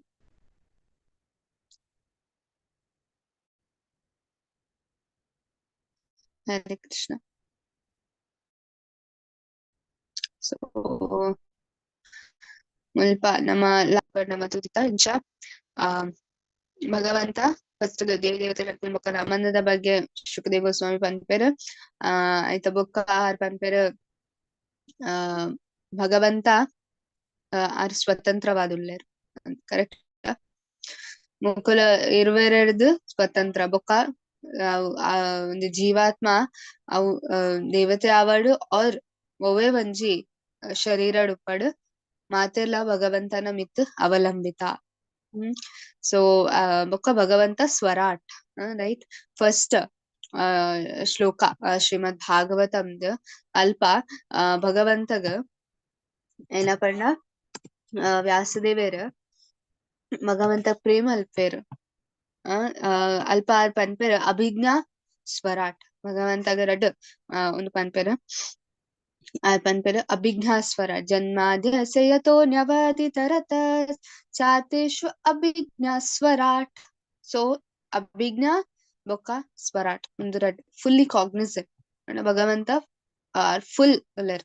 ಹರೇ ಕೃಷ್ಣ. ಸೊ ಮುಲ್ಪ ನಮ್ಮ ನಮ್ಮ ತುದಿತ ಇಂಚ ಆ ಭಗವಂತ ಫಸ್ಟ್ ದೇವಿ ದೇವತೆ ಬೊಕ್ಕ ರಾಮನದ ಬಗ್ಗೆ ಶುಕದೇವ ಗೋಸ್ವಾಮಿ ಪನ್ಪೆರ್. ಆ ಐತ ಬೊಕ್ಕ ಆರ್ ಪನ್ಪೆರ್ ಆ ಭಗವಂತ ಆರ್ ಸ್ವತಂತ್ರವಾದುಲ್ಲೆರ್ ಕರೆಕ್ಟ್. ಮುಕುಲ ಇರುವೆರೆಡ್ದ್ ಸ್ವತಂತ್ರ ಬೊಕ್ಕ ಒಂದು ಜೀವಾತ್ಮ ಅವು ದೇವತೆ ಆವಡ್ ಆರ್ ಒವ್ವೇ ಒಂಜಿ ಶರೀರ ಉಪ್ಪಡ್ ಮಾತೆರ್ಲ ಭಗವಂತನ ಮಿತ್ ಅವಲಂಬಿತ. ಸೊ ಬೊಕ್ಕ ಭಗವಂತ ಸ್ವರಾಟ್ ರೈಟ್. ಫಸ್ಟ್ ಶ್ಲೋಕ ಶ್ರೀಮದ್ ಭಾಗವತಂದ್ ಅಲ್ಪ ಭಗವಂತಗ ಏನಪಂಡ ವ್ಯಾಸದೇವೇರ್ ಭಗವಂತ ಪ್ರೇಮ ಅಲ್ಪೇರ್ ಅಲ್ಪ ಆರ್ ಪನ್ಪೆರ್ ಅಭಿಜ್ಞಾ ಸ್ವರಾಟ್. ಭಗವಂತಗ ರಡ್ ಒಂದು ಪನ್ಪೆರ್ ಆರ್ ಪನ್ಪೆರ್ ಅಭಿಜ್ಞಾ ಸ್ವರಾಟ್. ಜನ್ಮಾದ್ಯಸ್ಯ ಯತೋ ನ್ಯವತಿತರತ ಚಾತೇಷು ಅಭಿಜ್ಞಾ ಸ್ವರಾಟ್. ಸೊ ಅಭಿಜ್ಞಾ ಬೊಕ್ಕ ಸ್ವರಾಟ್ ಒಂದು ರಡ್ ಫುಲ್ಲಿ ಕಾಗ್ನಿಸೆಂಟ್ ಭಗವಂತ ಆರ್ ಫುಲ್ ಉಲ್ಲೆರ್.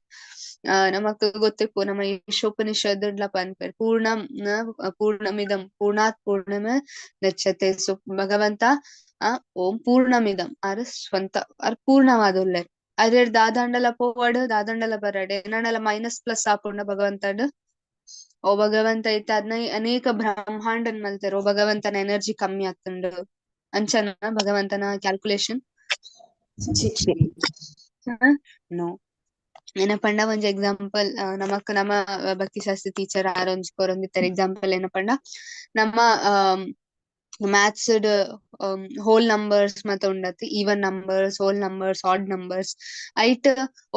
ನಮಕ್ ಗೊತ್ತಿಪ್ಪು ನಮ್ಮ ಈಶೋಪನಿಷದ್ ಪನ್ಪೆರ್ ಪೂರ್ಣಂ ಪೂರ್ಣಮಿದಂ ಪೂರ್ಣಾತ್ ಪೂರ್ಣಮ ದಚ್ಚತೆ. ಸೊ ಭಗವಂತ ಓಂ ಪೂರ್ಣಮಿದಂ ಆರ್ ಸ್ವಂತ ಆರ್ ಪೂರ್ಣವಾದ ಉಲ್ಲೆರ್. ಅರೆ ದಾದಾಂಡಲ ಪೋವಡ್ ದಾದಂಡಲ ಬರಡ್ ಏನಾಂಡಲ ಮೈನಸ್ ಪ್ಲಸ್ ಆಪುಂಡ ಭಗವಂತಡ್. ಓ ಭಗವಂತ ಇತ್ತ ಅದ್ನ ಅನೇಕ ಬ್ರಹ್ಮಾಂಡನ್ ಮಲ್ತೆರ್. ಓ ಭಗವಂತನ ಎನರ್ಜಿ ಕಮ್ಮಿ ಆಗ್ತುಂಡು ಅಂಚನ ಭಗವಂತನ ಕ್ಯಾಲ್ಕುಲೇಷನ್ ನೋ. ಏನಪಂಡ ಒಂಜಿ ಎಕ್ಸಾಂಪಲ್ ನಮಕ್ ನಮ್ಮ ಭಕ್ತಿ ಶಾಸ್ತ್ರಿ ಟೀಚರ್ ಆರೊಂಜಿ ಕೊರೊಂದಿತ್ತೆರ್ ಎಕ್ಸಾಂಪಲ್ ಏನಪಂಡ ನಮ್ಮ ಮ್ಯಾಥ್ಸ್ ಹೋಲ್ ನಂಬರ್ಸ್ ಮತ್ತ ಉಂಡತ್ even numbers whole numbers odd numbers ಐಟ್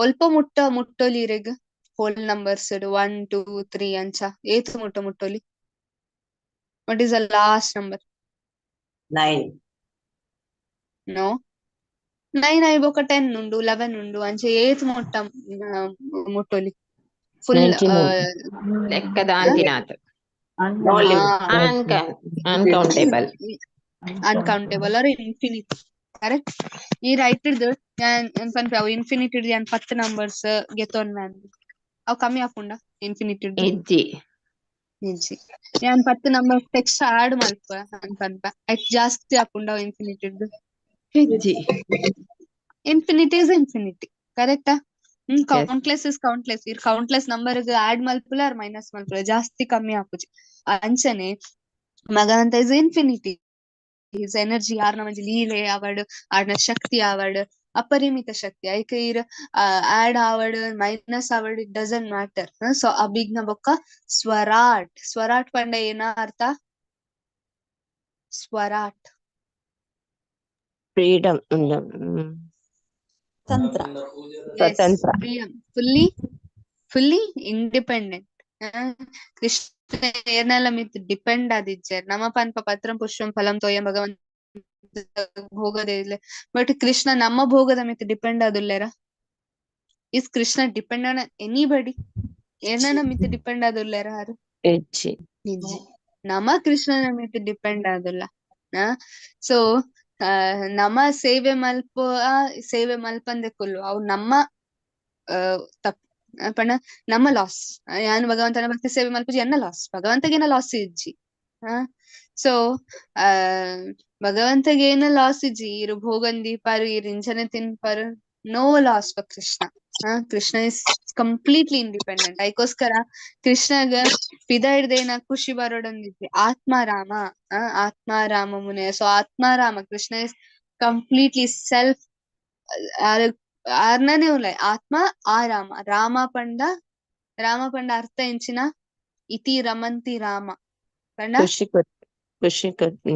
ಒಲ್ಪ ಮುಟ್ಟ ಮುಟ್ಟೊಲಿ ಇರೆಗ್ ಹೋಲ್ ನಂಬರ್ಸ್ 1 2 3 ಅಂಚ ಏತ್ ಮುಟ್ಟ ಮುಟ್ಟೊಲಿ? What is the last number? 9. No, 9 ಐಬೊಕ 10 ಉಂಡು 11 ಉಂಡು ಅಂಚ ಏತ್ ಮುಟ್ಟ ಮುಟ್ಟೊಲಿ? ಫುಲ್ ಲೆಕ್ಕದಾಂತಿನಾಥ್. Uncountable. Uncountable or infinity. Correct. ಈ ರೈಟ್ ಇಡ್ದು ಪನ್ಪೆ ಅವು ಇನ್ಫಿನಿಟಿ ಇಡ್ದು ಯಾನ್ 10 ನಂಬರ್ಸ್ ಗೆತೊನ್ವೆ ಅಂದ್ ಅವು ಕಮ್ಮಿ ಆಪುಂಡ ಇನ್ಫಿನಿಟಿ ಇಡ್ದು? ಇಜ್ಜಿ. ಇಜ್ಜಿ. ಯಾನ್ 10 ನಂಬರ್ಸ್ ಎಕ್ಸ್ಟ್ರಾ ಆಡ್ ಮಲ್ಪ ಅಂದ್ ಪನ್ಪೆ ಐಕ್ ಜಾಸ್ತಿ ಆಪುಂಡ ಅವು ಇನ್ಫಿನಿಟಿ ಇಡ್ದು? ಇಜ್ಜಿ. ಇನ್ಫಿನಿಟಿ is infinity ಕರೆಕ್ಟಾ? Countless is countless. ಇರ್ ಕೌಂಟ್ಲೆಸ್ ನಂಬರ್ ಆಡ್ ಮಲ್ಪುಲ ಆರ್ ಮೈನಸ್ ಮಲ್ಪುಲ ಜಾಸ್ತಿ ಕಮ್ಮಿ ಆಪುಜಿ. ಅಂಚನೆ ಭಗವಂತ is infinity. Is energy ಆರ್ನ ಒಂಜಿ ಲೀಲೆ ಆವಡ್ ಆರ್ನ ಶಕ್ತಿ ಆವಡ್ ಅಪರಿಮಿತ ಶಕ್ತಿ. ಐಕ್ ಇರ್ ಆಡ್ ಆವಡ್ ಮೈನಸ್ ಆವಡ್ it doesn't matter. So Abhijna ಬೊಕ್ಕ ಸ್ವರಾಟ್. ಸ್ವರಾಟ್ ಪಂಡ ಏನ ಅರ್ಥ? ಸ್ವರಾಟ್ ಫ್ರೀಡಮ್ ತಂತ್ರ ಸ್ವತಂತ್ರ ಫುಲ್ಲಿ ಫುಲ್ಲಿ ಇಂಡಿಪೆಂಡೆಂಟ್. ಕೃಷ್ಣ ಏರ್ನೆಲ್ಲ ಮಿತ್ ಡಿಪೆಂಡ್ ಆದಿಜ್ಜೆರ್. ನಮ್ಮ ಪನ್ಪ ಪತ್ರಂ ಪುಷ್ಪಂ ಫಲಂ ತೋಯಂ ಭಗವಂತ ಭೋಗದ ಇಲ್ಲ, ಬಟ್ ಕೃಷ್ಣ ನಮ್ಮ ಭೋಗದ ಮಿತ್ ಡಿಪೆಂಡ್ ಆದುಲ್ಲೆರ? Is Krishna depend on anybody? ಏರ್ನ ಮಿತ್ ಡಿಪೆಂಡ್ ಆದುಲ್ಲೆರ ಆರು? ಇಜ್ಜಿ. ನಮ್ಮ ಕೃಷ್ಣನ ಮಿತ್ ಡಿಪೆಂಡ್ ಆದುಲ್ಲ. ಸೊ ನಮ್ಮ ಸೇವೆ ಮಲ್ಪ ಸೇವೆ ಮಲ್ಪಂದೆ ಕುಲ್ಲು ಅವು ನಮ್ಮ ತಪ್ಪು ಪಂಡ ನಮ್ಮ ಲಾಸ್. ಯಾನ್ ಭಗವಂತನ ಭಕ್ತಿ ಸೇವೆ ಮಲ್ಪುಜಿ ಎನ್ನ ಲಾಸ್, ಭಗವಂತಗೇನ ಲಾಸ್ ಇಜ್ಜಿ. ಸೊ ಭಗವಂತಗೇನ ಲಾಸ್ ಇಜ್ಜಿ. ಇರು ಭೋಗನ್ ದೀಪಾರು ಇರು ಇಂಚನೆ ತಿನ್ಪಾರು, no loss for Krishna. Krishna is completely independent. ಅದಕ್ಕೋಸ್ಕರ ಕೃಷ್ಣಗ ಪಿದ ಹಿಡ್ದೇನ ಖುಷಿ ಬರೋಡಂದಿದ್ವಿ ಆತ್ಮ ರಾಮ, ಆತ್ಮ ರಾಮ ಮುನೆ. ಸೊ ಆತ್ಮ Rama Krishna is completely self ಆರ್ನನೇ ಉಲ್ಲ ಆತ್ಮ ಆರಾಮ. ರಾಮ ಪಂಡ, ರಾಮ ಪಂಡ ಅರ್ಥ ಎಂಚಿನ ಇತಿ ರಮಂತಿ ರಾಮ ಪಂಡ ಖುಷಿ ಖುಷಿ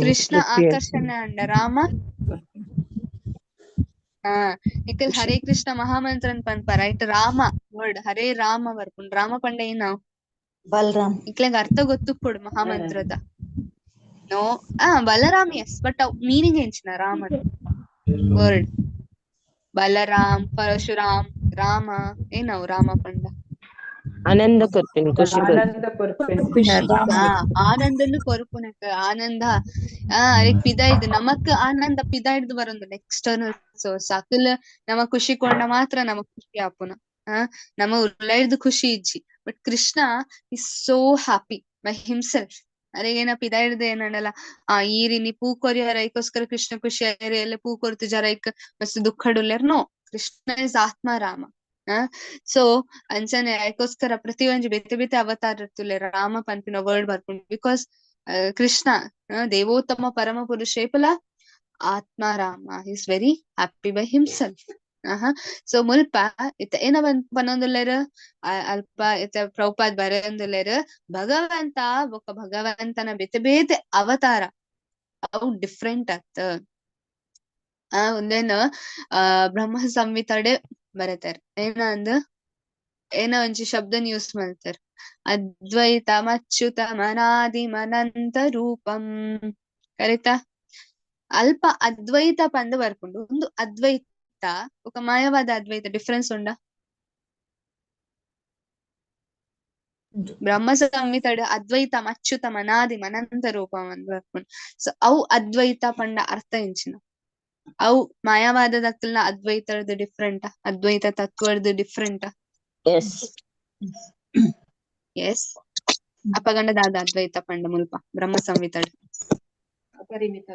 ಕೃಷ್ಣ ತೃಪ್ತಿ ಆಕರ್ಷಣೆ ಅಂಡ ರಾಮ. ನಿಖಲ್ ಹರೇ ಕೃಷ್ಣ ಮಹಾಮಂತ್ರನ್ ಪನ್ಪ ರೈಟ್. ರಾಮ ವರ್ಡ್ ಹರೇ ರಾಮ ಬರ್ಪುಂಡು. ರಾಮ ಪಂಡ ಏನ ಬಲರಾಮ್. ಇಕ್ಲೆಗ್ ಅರ್ಥ ಗೊತ್ತುಪ್ಪೊಡು ಮಹಾಮಂತ್ರದ. ನೋ ಬಲರಾಮ್ ಎಸ್, ಬಟ್ ಅವ್ ಮೀನಿಂಗ್ ಎಂಚಿನ ರಾಮದ ವರ್ಡ್? ಬಲರಾಮ್, ಪರಶುರಾಮ್, ರಾಮ ಏನವು ರಾಮ ಪಂಡ? ಆನಂದ ಕೊರ್ಪಿನ್, ಖುಷಿ ಕೊರ್ಪಿನ್. ಆನಂದ ಕೊರ್ಪಿನ್. ಆನಂದನು ಕೊರ್ಪುನಕ ಆನಂದ. ಅರೆಗ್ ಪಿದ ಇದ್ದು ನಮಕ್ ಆನಂದ ಪಿದ ಹಿಡ್ದು ಬರೊಂದು ಎಕ್ಸ್ಟರ್ನಲ್ ಸೋರ್ಸ್. ಅಕುಲ್ ನಮ ಖುಷಿ ಕೊಂಡ ಮಾತ್ರ ನಮಕ್ ಖುಷಿ ಆಪುನ. ನಮ ಉಲ್ಲ ಖುಷಿ ಇಜ್ಜಿ. But Krishna is so happy by himself. ಅರೆಗೇನ ಪಿದ ಹಿಡ್ದು ಏನಂಡಲ್ಲ ಈರಿನಿ ಪೂ ಕೊರಿಯರ ಐಕೋಸ್ಕರ ಕೃಷ್ಣ ಖುಷಿ ಆಯ್ರಿ, ಎಲ್ಲ ಪೂ ಕೊರ್ತು ಜರ ಐಕ್ ಮಸ್ತ್ ದುಃಖಡುಲ್ಲೇರ್. ನೋ, ಕೃಷ್ಣ is ಆತ್ಮ ರಾಮ. ಸೊ ಅಂಚನೆ ಅದಕ್ಕೋಸ್ಕರ ಪ್ರತಿಯೊಂಜಿ ಬೇತೆ ಬೇತೆ ಅವತಾರ ಇರ್ತುಲೆ ರಾಮ ಪನ್ಪಿನ ವರ್ಡ್ ಬರ್ಪುಂಡು. Because Krishna ದೇವೋತ್ತಮ ಪರಮ ಪುರುಷೇಪಲ ಆತ್ಮ Rama, is very happy by himself. So ಮುಲ್ಪ ಇತ್ತ ಏನ ಪನೊಂದುಲ್ಲೆರ್ ಅಲ್ಪ ಇತ್ತ ಪ್ರಭುಪಾದ್ ಬರೆಯೊಂದುಲ್ಲೆರ್ ಭಗವಂತ ಬೊಕ್ಕ ಭಗವಂತನ ಬೇತೆ ಬೇತೆ ಅವತಾರ ಅವು ಡಿಫ್ರೆಂಟ್ ಆತ್. ಒಂದೇನ ಬ್ರಹ್ಮ ಸಂಹಿತಡೆ ಬರತಾರ ಏನ ಅಂದ್ ಏನ ಒಂಜಿ ಶಬ್ದನ್ ಯೂಸ್ ಮಾಡ್ತಾರ, ಅದ್ವೈತ ಮಚ್ಯುತ ಮನಾದಿ ಮನಂತ ರೂಪಂ. ಕರೆಕ್ಟಾ? ಅಲ್ಪ ಅದ್ವೈತ ಪಂದ್ ಬರ್ಪುಂಡು. ಒಂದು ಅದ್ವೈತ ఒక ಮಾಯವಾದ ಅದ್ವೈತ ಡಿಫ್ರೆನ್ಸ್ ಉಂಡ? ಬ್ರಹ್ಮ ಸಂಹಿತಡ್ ಅದ್ವೈತ ಮಚ್ಯುತ ಮನಾದಿ ಮನಂತ ರೂಪಂ ಅಂದ್ ಬರ್ಪುಂಡು. ಸೊ ಅವು ಅದ್ವೈತ ಪಂಡ ಅರ್ಥ ಎಂಚಿನ? ಅವು ಮಾಯಾವಾದದಕ್ಕಲ್ನ ಅದ್ವೈತದ ಡಿಫ್ರೆಂಟ್, ಅದ್ವೈತ ತತ್ವದ ಡಿಫ್ರೆಂಟ್. S S. ಅಪಗಂಡ ದಾದ ಅದ್ವೈತ ಪಂಡ ಮುಲ್ಪ ಬ್ರಹ್ಮ ಸಂಹಿತಡ್ ಅಪರಿಮಿತ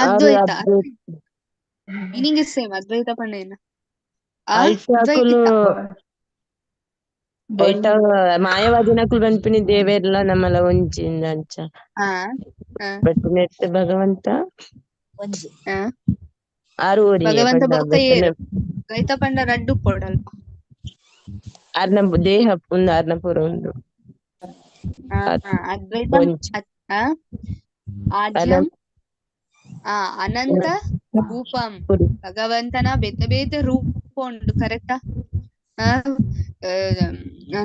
ಅದ್ವೈತ ಮೀನಿಂಗ್ is same. ಅದ್ವೈತ ಪಂಡ ಏನ? ಅಲ್ಟಾಕುಲು ಐಟ ಮಾಯವಾದಿನಕುಲು ಪನ್ಪಿನಿ ದೇವೆರ್ಲ ನಮ್ಮಲ ಒಂಜಿಂದ ಅಂಚ. ಬಟ್ ನೆಟ್ ಭಗವಂತ ಆರು ಭಗವಂತ ಬೊಕ್ಕ ಏರು ದ್ವೈತ ಪಂಡ ರಡ್ಡು ಪೊಡಲ್ಪ ಅರ್ನ ದೇಹ ಉಂದು ಅರ್ನ ಪೂರ ಉಂದು. ಅದ್ವೈತ ಆದ್ಯಂ ಅನಂತ ರೂಪಂ, ಭಗವಂತನ ಬೇತೆ ಬೇತೆ ರೂಪ ಉಂಡು. ಕರೆಕ್ಟಾ?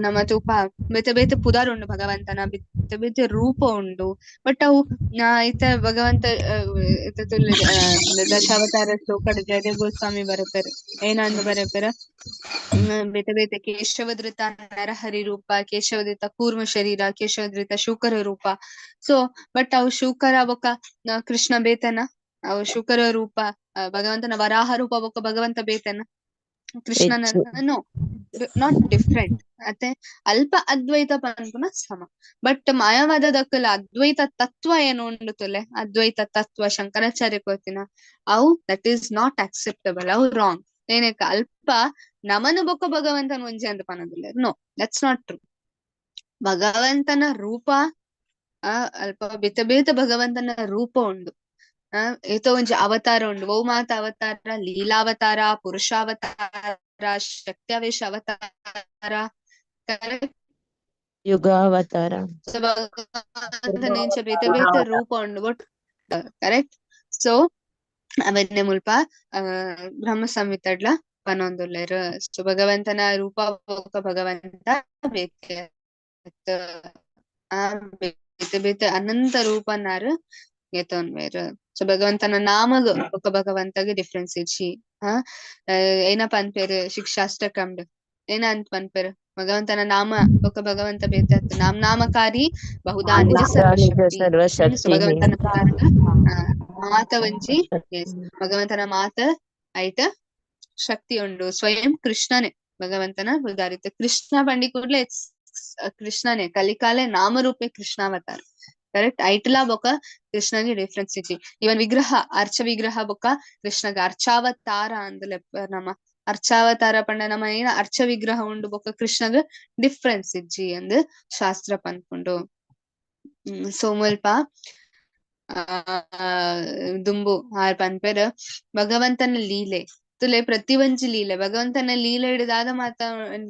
ನಮ್ಮ ತೂಪ ಬೇತೆ ಬೇತೆ ಪುದಾರ್ ಉಂಡು ಭಗವಂತನ, ಬೇತೆ ಬೇತೆ ರೂಪ ಉಂಡು. ಬಟ್ ಅವು ಇತ್ತ ಭಗವಂತ ದಶಾವತಾರ ಶ್ಲೋಕಡ್ ಜಯದೇವ್ ಗೋಸ್ವಾಮಿ ಬರಪೆರ್ ಏನಂದ್ ಬರಪೆರ್, ಬೇತೆ ಬೇತೆ ಕೇಶವಧೃತ ನರಹರಿ ರೂಪ, ಕೇಶವಧೃತ ಕೂರ್ಮ ಶರೀರ, ಕೇಶವಧೃತ ಶೂಕರ ರೂಪ. ಸೊ ಬಟ್ ಅವು ಶೂಕರ ಬೊಕ್ಕ ಕೃಷ್ಣ ಬೇತನ, ಅವು ಶೂಕರ ರೂಪ ಭಗವಂತನ ವರಾಹ ರೂಪ ಬೊಕ್ಕ ಭಗವಂತ ಬೇತನ ಕೃಷ್ಣನ ನೋ, not different. ಅತ್ತೆ ಅಲ್ಪ ಅದ್ವೈತ ಪನ್ಪುನ ಸಮ. ಬಟ್ ಮಾಯಾವಾದದಕ್ಕಲ ಅದ್ವೈತ ತತ್ವ ಏನು ಉಂಡು ತುಲೆ, ಅದ್ವೈತ ತತ್ವ ಶಂಕರಾಚಾರ್ಯ ಕೊರ್ತಿನ ಅವು that is not acceptable, ಅವು ರಾಂಗ್. ಏನಕ್ಕ ಅಲ್ಪ ನಮನು ಬೊಕ್ಕ ಭಗವಂತನ ಒಂಜಿ ಅಂತ ಪನೊಂದುಲ್ಲೆರ್. No, that's not true. ಭಗವಂತನ ರೂಪ ಅಲ್ಪ ಬೇತೆ ಬೇತೆ ಭಗವಂತನ ರೂಪ ಉಂಡು. ಏತೋ ಒಂಜಿ ಅವತಾರ ಉಂಡು. ಓ ಮಾತ ಅವತಾರ, ಲೀಲಾವತಾರ, ಪುರುಷಾವತಾರ, ಶಕ್ತ್ಯಾವೇಶ ಅವತಾರ, ಕರೆಕ್ಟ್? ಯುಗಾವತಾರ. ಭಗವಂತನ ಬೇತೆ ಬೇತೆ ರೂಪ ಉಂಡು ಬಟ್ ಕರೆಕ್ಟ್. ಸೊ ಅವನ್ನೇ ಮುಲ್ಪ ಬ್ರಹ್ಮ ಸಂಹಿತಡ್ಲ ಪನೊಂದುಲ್ಲೆರ್. ಸೊ ಭಗವಂತನ ರೂಪ ಬೊಕ್ಕ ಭಗವಂತ ಬೇತೆ ಬೇತೆ ಬೇತೆ ಅನಂತ ರೂಪನಾರು ಎತ್ತೊನ್ವೆರ್. ಸೊ ಭಗವಂತನ ನಾಮಗ್ ಬೊಕ್ಕ ಭಗವಂತಗ್ ಡಿಫ್ರೆನ್ಸ್ ಇಜ್ಜಿ. ಏನ ಪನ್ಪೆರ್ ಶಿಕ್ಷಾಷ್ಟಕಂಡ್ ಏನ ಅಂತ ಪನ್ಪೆರ್, ಭಗವಂತನ ನಾಮ ಬೊಕ್ಕ ಭಗವಂತ ಬೇತೆ ನಾಮ ನಾಮಕಾರಿ ಬಹುದಾ ನಿಜ ಸರ್ವಶಕ್ತಿ. ಸೊ ಭಗವಂತನ ಮಾತ ಒಂಜಿ ಭಗವಂತನ ಮಾತ ಐತ ಶಕ್ತಿ ಉಂಡು. ಸ್ವಯಂ ಕೃಷ್ಣನೇ ಭಗವಂತನ ಉದಾರಿತ. ಕೃಷ್ಣ ಪಂಡಿ ಕೂಡ್ಲೆ ಕೃಷ್ಣನೇ ಕಲಿಕಾಲೆ ನಾಮರೂಪೇ ಕೃಷ್ಣಾವತಾರ. ಕರೆಕ್ಟ್? ಐಟ್ಲಾ ಬೊಕ್ಕ ಕೃಷ್ಣಗೆ ಡಿಫ್ರೆನ್ಸ್ ಇಜ್ಜಿ. ಇವನ್ ವಿಗ್ರಹ ಅರ್ಚ ವಿಗ್ರಹ ಬೊಕ್ಕ ಕೃಷ್ಣಗ ಅರ್ಚಾವತಾರ ಅಂದಲೆ ನಮ್ಮ ಅರ್ಚಾವತಾರ ಪಂಡ ನಮ್ಮ ಏನ ಅರ್ಚ ವಿಗ್ರಹ ಉಂಡು ಬೊಕ್ಕ ಕೃಷ್ಣಗ್ ಡಿಫ್ರೆನ್ಸ್ ಇಜ್ಜಿ ಅಂದ್ ಶಾಸ್ತ್ರ ಪನ್ಪುಂಡು. ಸೊ ಮುಲ್ಪ ದುಂಬು ಆರ್ ಪನ್ಪೆರ್ ಭಗವಂತನ ಲೀಲೆ ತುಲೆ ಪ್ರತಿ ಒಂಜಿ ಲೀಲೆ ಭಗವಂತನ ಲೀಲೆ ದಾದ ಮಾತ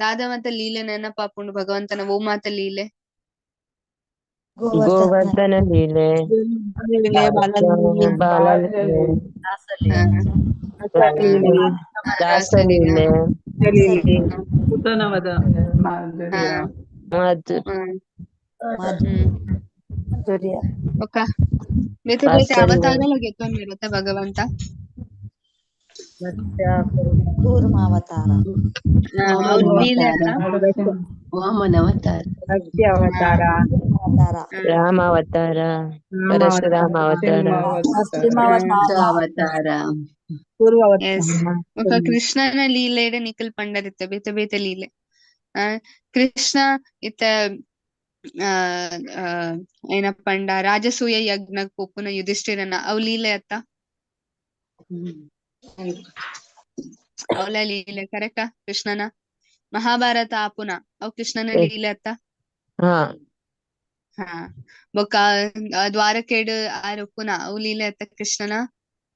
ದಾದ ಮಾತ ಲೀಲೆ ನೆನಪಾಪುಂಡು ಭಗವಂತನ ಓ ಮಾತ ಲೀಲೆ ಗೋವರ್ಧನ ಲೀಲೆ, ಬಾಲಲೀಲೆ, ದಾಸಲೀಲೆ, ಮಾಧುರ್ಯ, ಬೇತೆ ಬೇತೆ ಅವತಾರಲ ಗೆತ್ತೊಂದಿರತ್ತೆ ಭಗವಂತ. ಕೂರ್ಮಾವತಾರ, ವಾಮನಾವತಾರ, ರಾಮಾವತಾರ, ಪರಶುರಾಮ ಅವತಾರ, ಅವತಾರ. ಕೃಷ್ಣನ ಲೀಲೆ ನಿಖಲ್ ಪಂಡರಿತ್ತೆ ಬೇತೆ ಬೇತೆ ಲೀಲೆ. ಕೃಷ್ಣ ಇತ್ತ ಏನಪ್ಪಂಡ ರಾಜಸೂಯ ಯಜ್ಞ ಪೋಪುನ ಯುಧಿಷ್ಠಿರನ ಅವ್ ಲೀಲೆ ಅತ್ತ, ಅವಳ ಲೀಲೆ ಕರೆಕ್ಟಾ? ಕೃಷ್ಣನ ಮಹಾಭಾರತ ಆಪುನ ಅವ್ ಕೃಷ್ಣನ ಲೀಲೆ ಅತ್ತ. ಹಾ, ಬೊಕ್ಕ ದ್ವಾರಕೇಡ್ ಆರ್ ಉಪ್ಪುನ ಅವ್ ಲೀಲೆ ಅತ್ತ ಕೃಷ್ಣನ,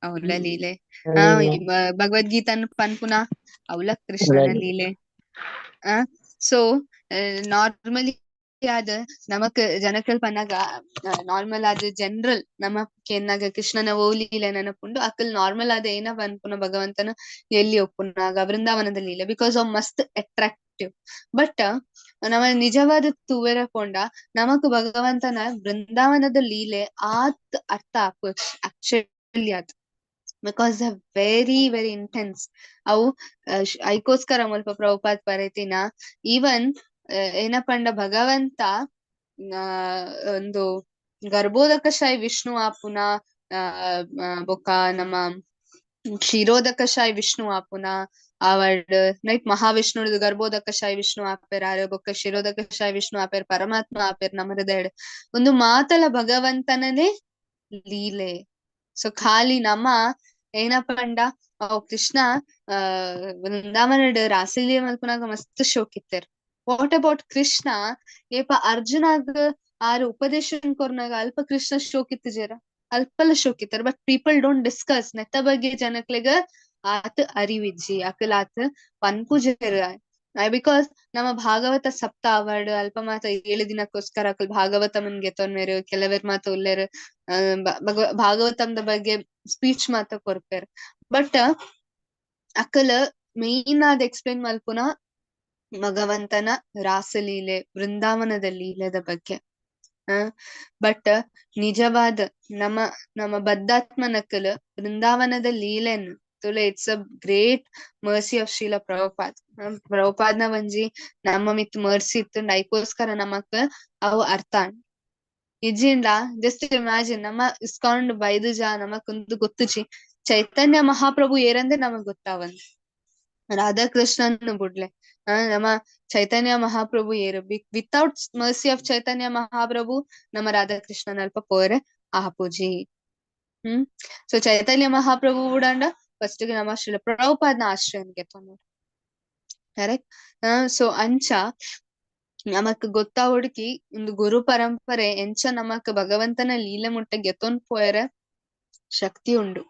ಅವಳ ಲೀಲೆ. ಭಗವದ್ಗೀತಾನ ಪನ್ಪುನ ಅವಳ ಕೃಷ್ಣನ ಲೀಲೆ. ಸೊ ನಾರ್ಮಲಿ ಆದ ನಮಕ್ ಜನಕಲ್ ಪನ್ನಾಗ ನಾರ್ಮಲ್ ಆದ ಜನರಲ್ ನಮ ಕೆನ್ನಾಗ ಕೃಷ್ಣನ ಓ ಲೀಲೆ ನೆನಪುಂಡು ಅಕಲ್ ನಾರ್ಮಲ್ ಆದ ಏನ ಪನ್ಪುನ ಭಗವಂತನ ಎಲ್ಲಿ ಒಪ್ಪುನಾಗ ವೃಂದಾವನದ ಲೀಲೆ, because ಅವ್ ಮಸ್ತ್ ಅಟ್ರಾಕ್ಟಿವ್. ಬಟ್ ನಮ್ಮ ನಿಜವಾದ ತೂವೆರ ಪೋಂಡ ನಮಕ್ ಭಗವಂತನ ವೃಂದಾವನದ ಲೀಲೆ ಆತ್ ಅರ್ಥ ಆಪು ಆಕ್ಚುಲಿ ಆತ್, because very very intense ಅವು. ಐಕೋಸ್ಕರ ಮುಲ್ಪ ಪ್ರಭುಪಾದ್ ಪರೈತಿನ ಈವನ್ ಏನಪಂಡ ಭಗವಂತ ಒಂದು ಗರ್ಭೋದಕಶಾಯಿ ವಿಷ್ಣು ಆಪುನ, ಬೊಕ್ಕ ನಮ್ಮ ಕ್ಷೀರೋದಕಶಾಯಿ ವಿಷ್ಣು ಆಪುನ ಆವಡ್ ನೈಟ್ ಮಹಾವಿಷ್ಣುಡು ಗರ್ಭೋದಕಶಾಯಿ ವಿಷ್ಣು ಆಪೇರ್ ಆರ್, ಬೊಕ್ಕ ಕ್ಷೀರೋದಕಶಾಯಿ ವಿಷ್ಣು ಆಪೇರ್, ಪರಮಾತ್ಮ ಆಪೇರ್ ನಮ್ಮ ಹೃದಯ ಒಂದು ಮಾತಲ ಭಗವಂತನನೇ ಲೀಲೆ. ಸೊ ಖಾಲಿ ನಮ್ಮ ಏನಪಂಡ ಕೃಷ್ಣ ವೃಂದಾವನಡ್ ರಾಸಲೀಲೆ ಮಲ್ಪುನಾಗ ಮಸ್ತ್ ಶೋಕಿತ್ತೇರ್. What about Krishna ಏಪ ಅರ್ಜುನಾಗ ಆರು ಉಪದೇಶ ಕೊರ್ನಾಗ ಅಲ್ಪ Krishna ಶೋಕಿತ್ತಜೇರ, ಅಲ್ಪಲ ಶೋಕಿತ್ತಾರ. But people don't discuss ನೆತ್ತ ಬಗ್ಗೆ ಜನಕ್ಲೆಗ ಆತ ಅರಿವಿಜ್ಜಿ ಅಕಲ್ ಆತ ಪನ್ಪುಜೇರ. Because ನಮ್ಮ ಭಾಗವತ ಸಪ್ತಾಹ ಅಲ್ಪ ಮಾತ 7 ದಿನಕ್ಕೋಸ್ಕರ ಅಕಲ್ ಭಾಗವತಮನ್ ಗೆತ್ತೊನ್ಮೇರು, ಕೆಲವೇರ್ ಮಾತ ಉಲ್ಲೇರು ಭಾಗವತಂದ ಬಗ್ಗೆ ಸ್ಪೀಚ್ ಮಾತ ಕೊರ್ಪೇರ್. ಬಟ್ ಅಕಲ್ ಮೇನ್ ಆದ ಎಕ್ಸ್ಪ್ಲೇನ್ ಮಲ್ಪುನ ಭಗವಂತನ ರಾಸಲೀಲೆ ವೃಂದಾವನದ ಲೀಲೆದ ಬಗ್ಗೆ. ಬಟ್ ನಿಜವಾದ ನಮ್ಮ ನಮ್ಮ ಬದ್ಧಾತ್ಮನಕಲ್ ವೃಂದಾವನದ ಲೀಲೆನ್ ತುಲೆ it's a great mercy of Srila Prabhupada. ಪ್ರಭುಪಾದ್ನ ಒಂಜಿ ನಮ್ಮ ಮಿತ್ ಮರ್ಸಿ ಇತ್ತು, ಐಕೋಸ್ಕರ ನಮಕ್ ಅವು ಅರ್ಥ ಇಜ್ಜಿಂಡ. ಜಸ್ಟ್ ಇಮ್ಯಾಜಿನ್ ನಮ್ಮ ಇಸ್ಕಾನ್ ಬೈದುಜ ನಮಕೊಂದು ಗೊತ್ತುಜಿ ಚೈತನ್ಯ ಮಹಾಪ್ರಭು ಏರಂದ್ರೆ ನಮಗ್ ಗೊತ್ತಾವಂದ್, ರಾಧಾಕೃಷ್ಣನ್ ಬುಡ್ಲೆ ನಮ್ಮ ಚೈತನ್ಯ ಮಹಾಪ್ರಭು ಏರು without mercy of Chaitanya Mahaprabhu ನಮ್ಮ ರಾಧಾಕೃಷ್ಣನ್ ಅಲ್ಪ ಪೋರೆ ಆಪುಜಿ. ಸೊ ಚೈತನ್ಯ ಮಹಾಪ್ರಭು ಬುಡಂಡ ಫಸ್ಟ್ ನಮ್ಮ ಶ್ರೀಲ ಪ್ರಭುಪಾದ್ನ ಆಶ್ರಯನ್ಗೆ ತೊಂದ್ರೆ ಕರೆಕ್ಟ್. ಸೊ ಅಂಚ ನಮಕ್ ಗೊತ್ತಾ ಹುಡುಕಿ ಒಂದು ಗುರು ಪರಂಪರೆ ಎಂಚ ನಮಕ್ ಭಗವಂತನ ಲೀಲೆ ಮುಟ್ಟ ಗೆತ್ತೊಂದ್ ಪೋಯರೆ ಶಕ್ತಿ ಉಂಡು.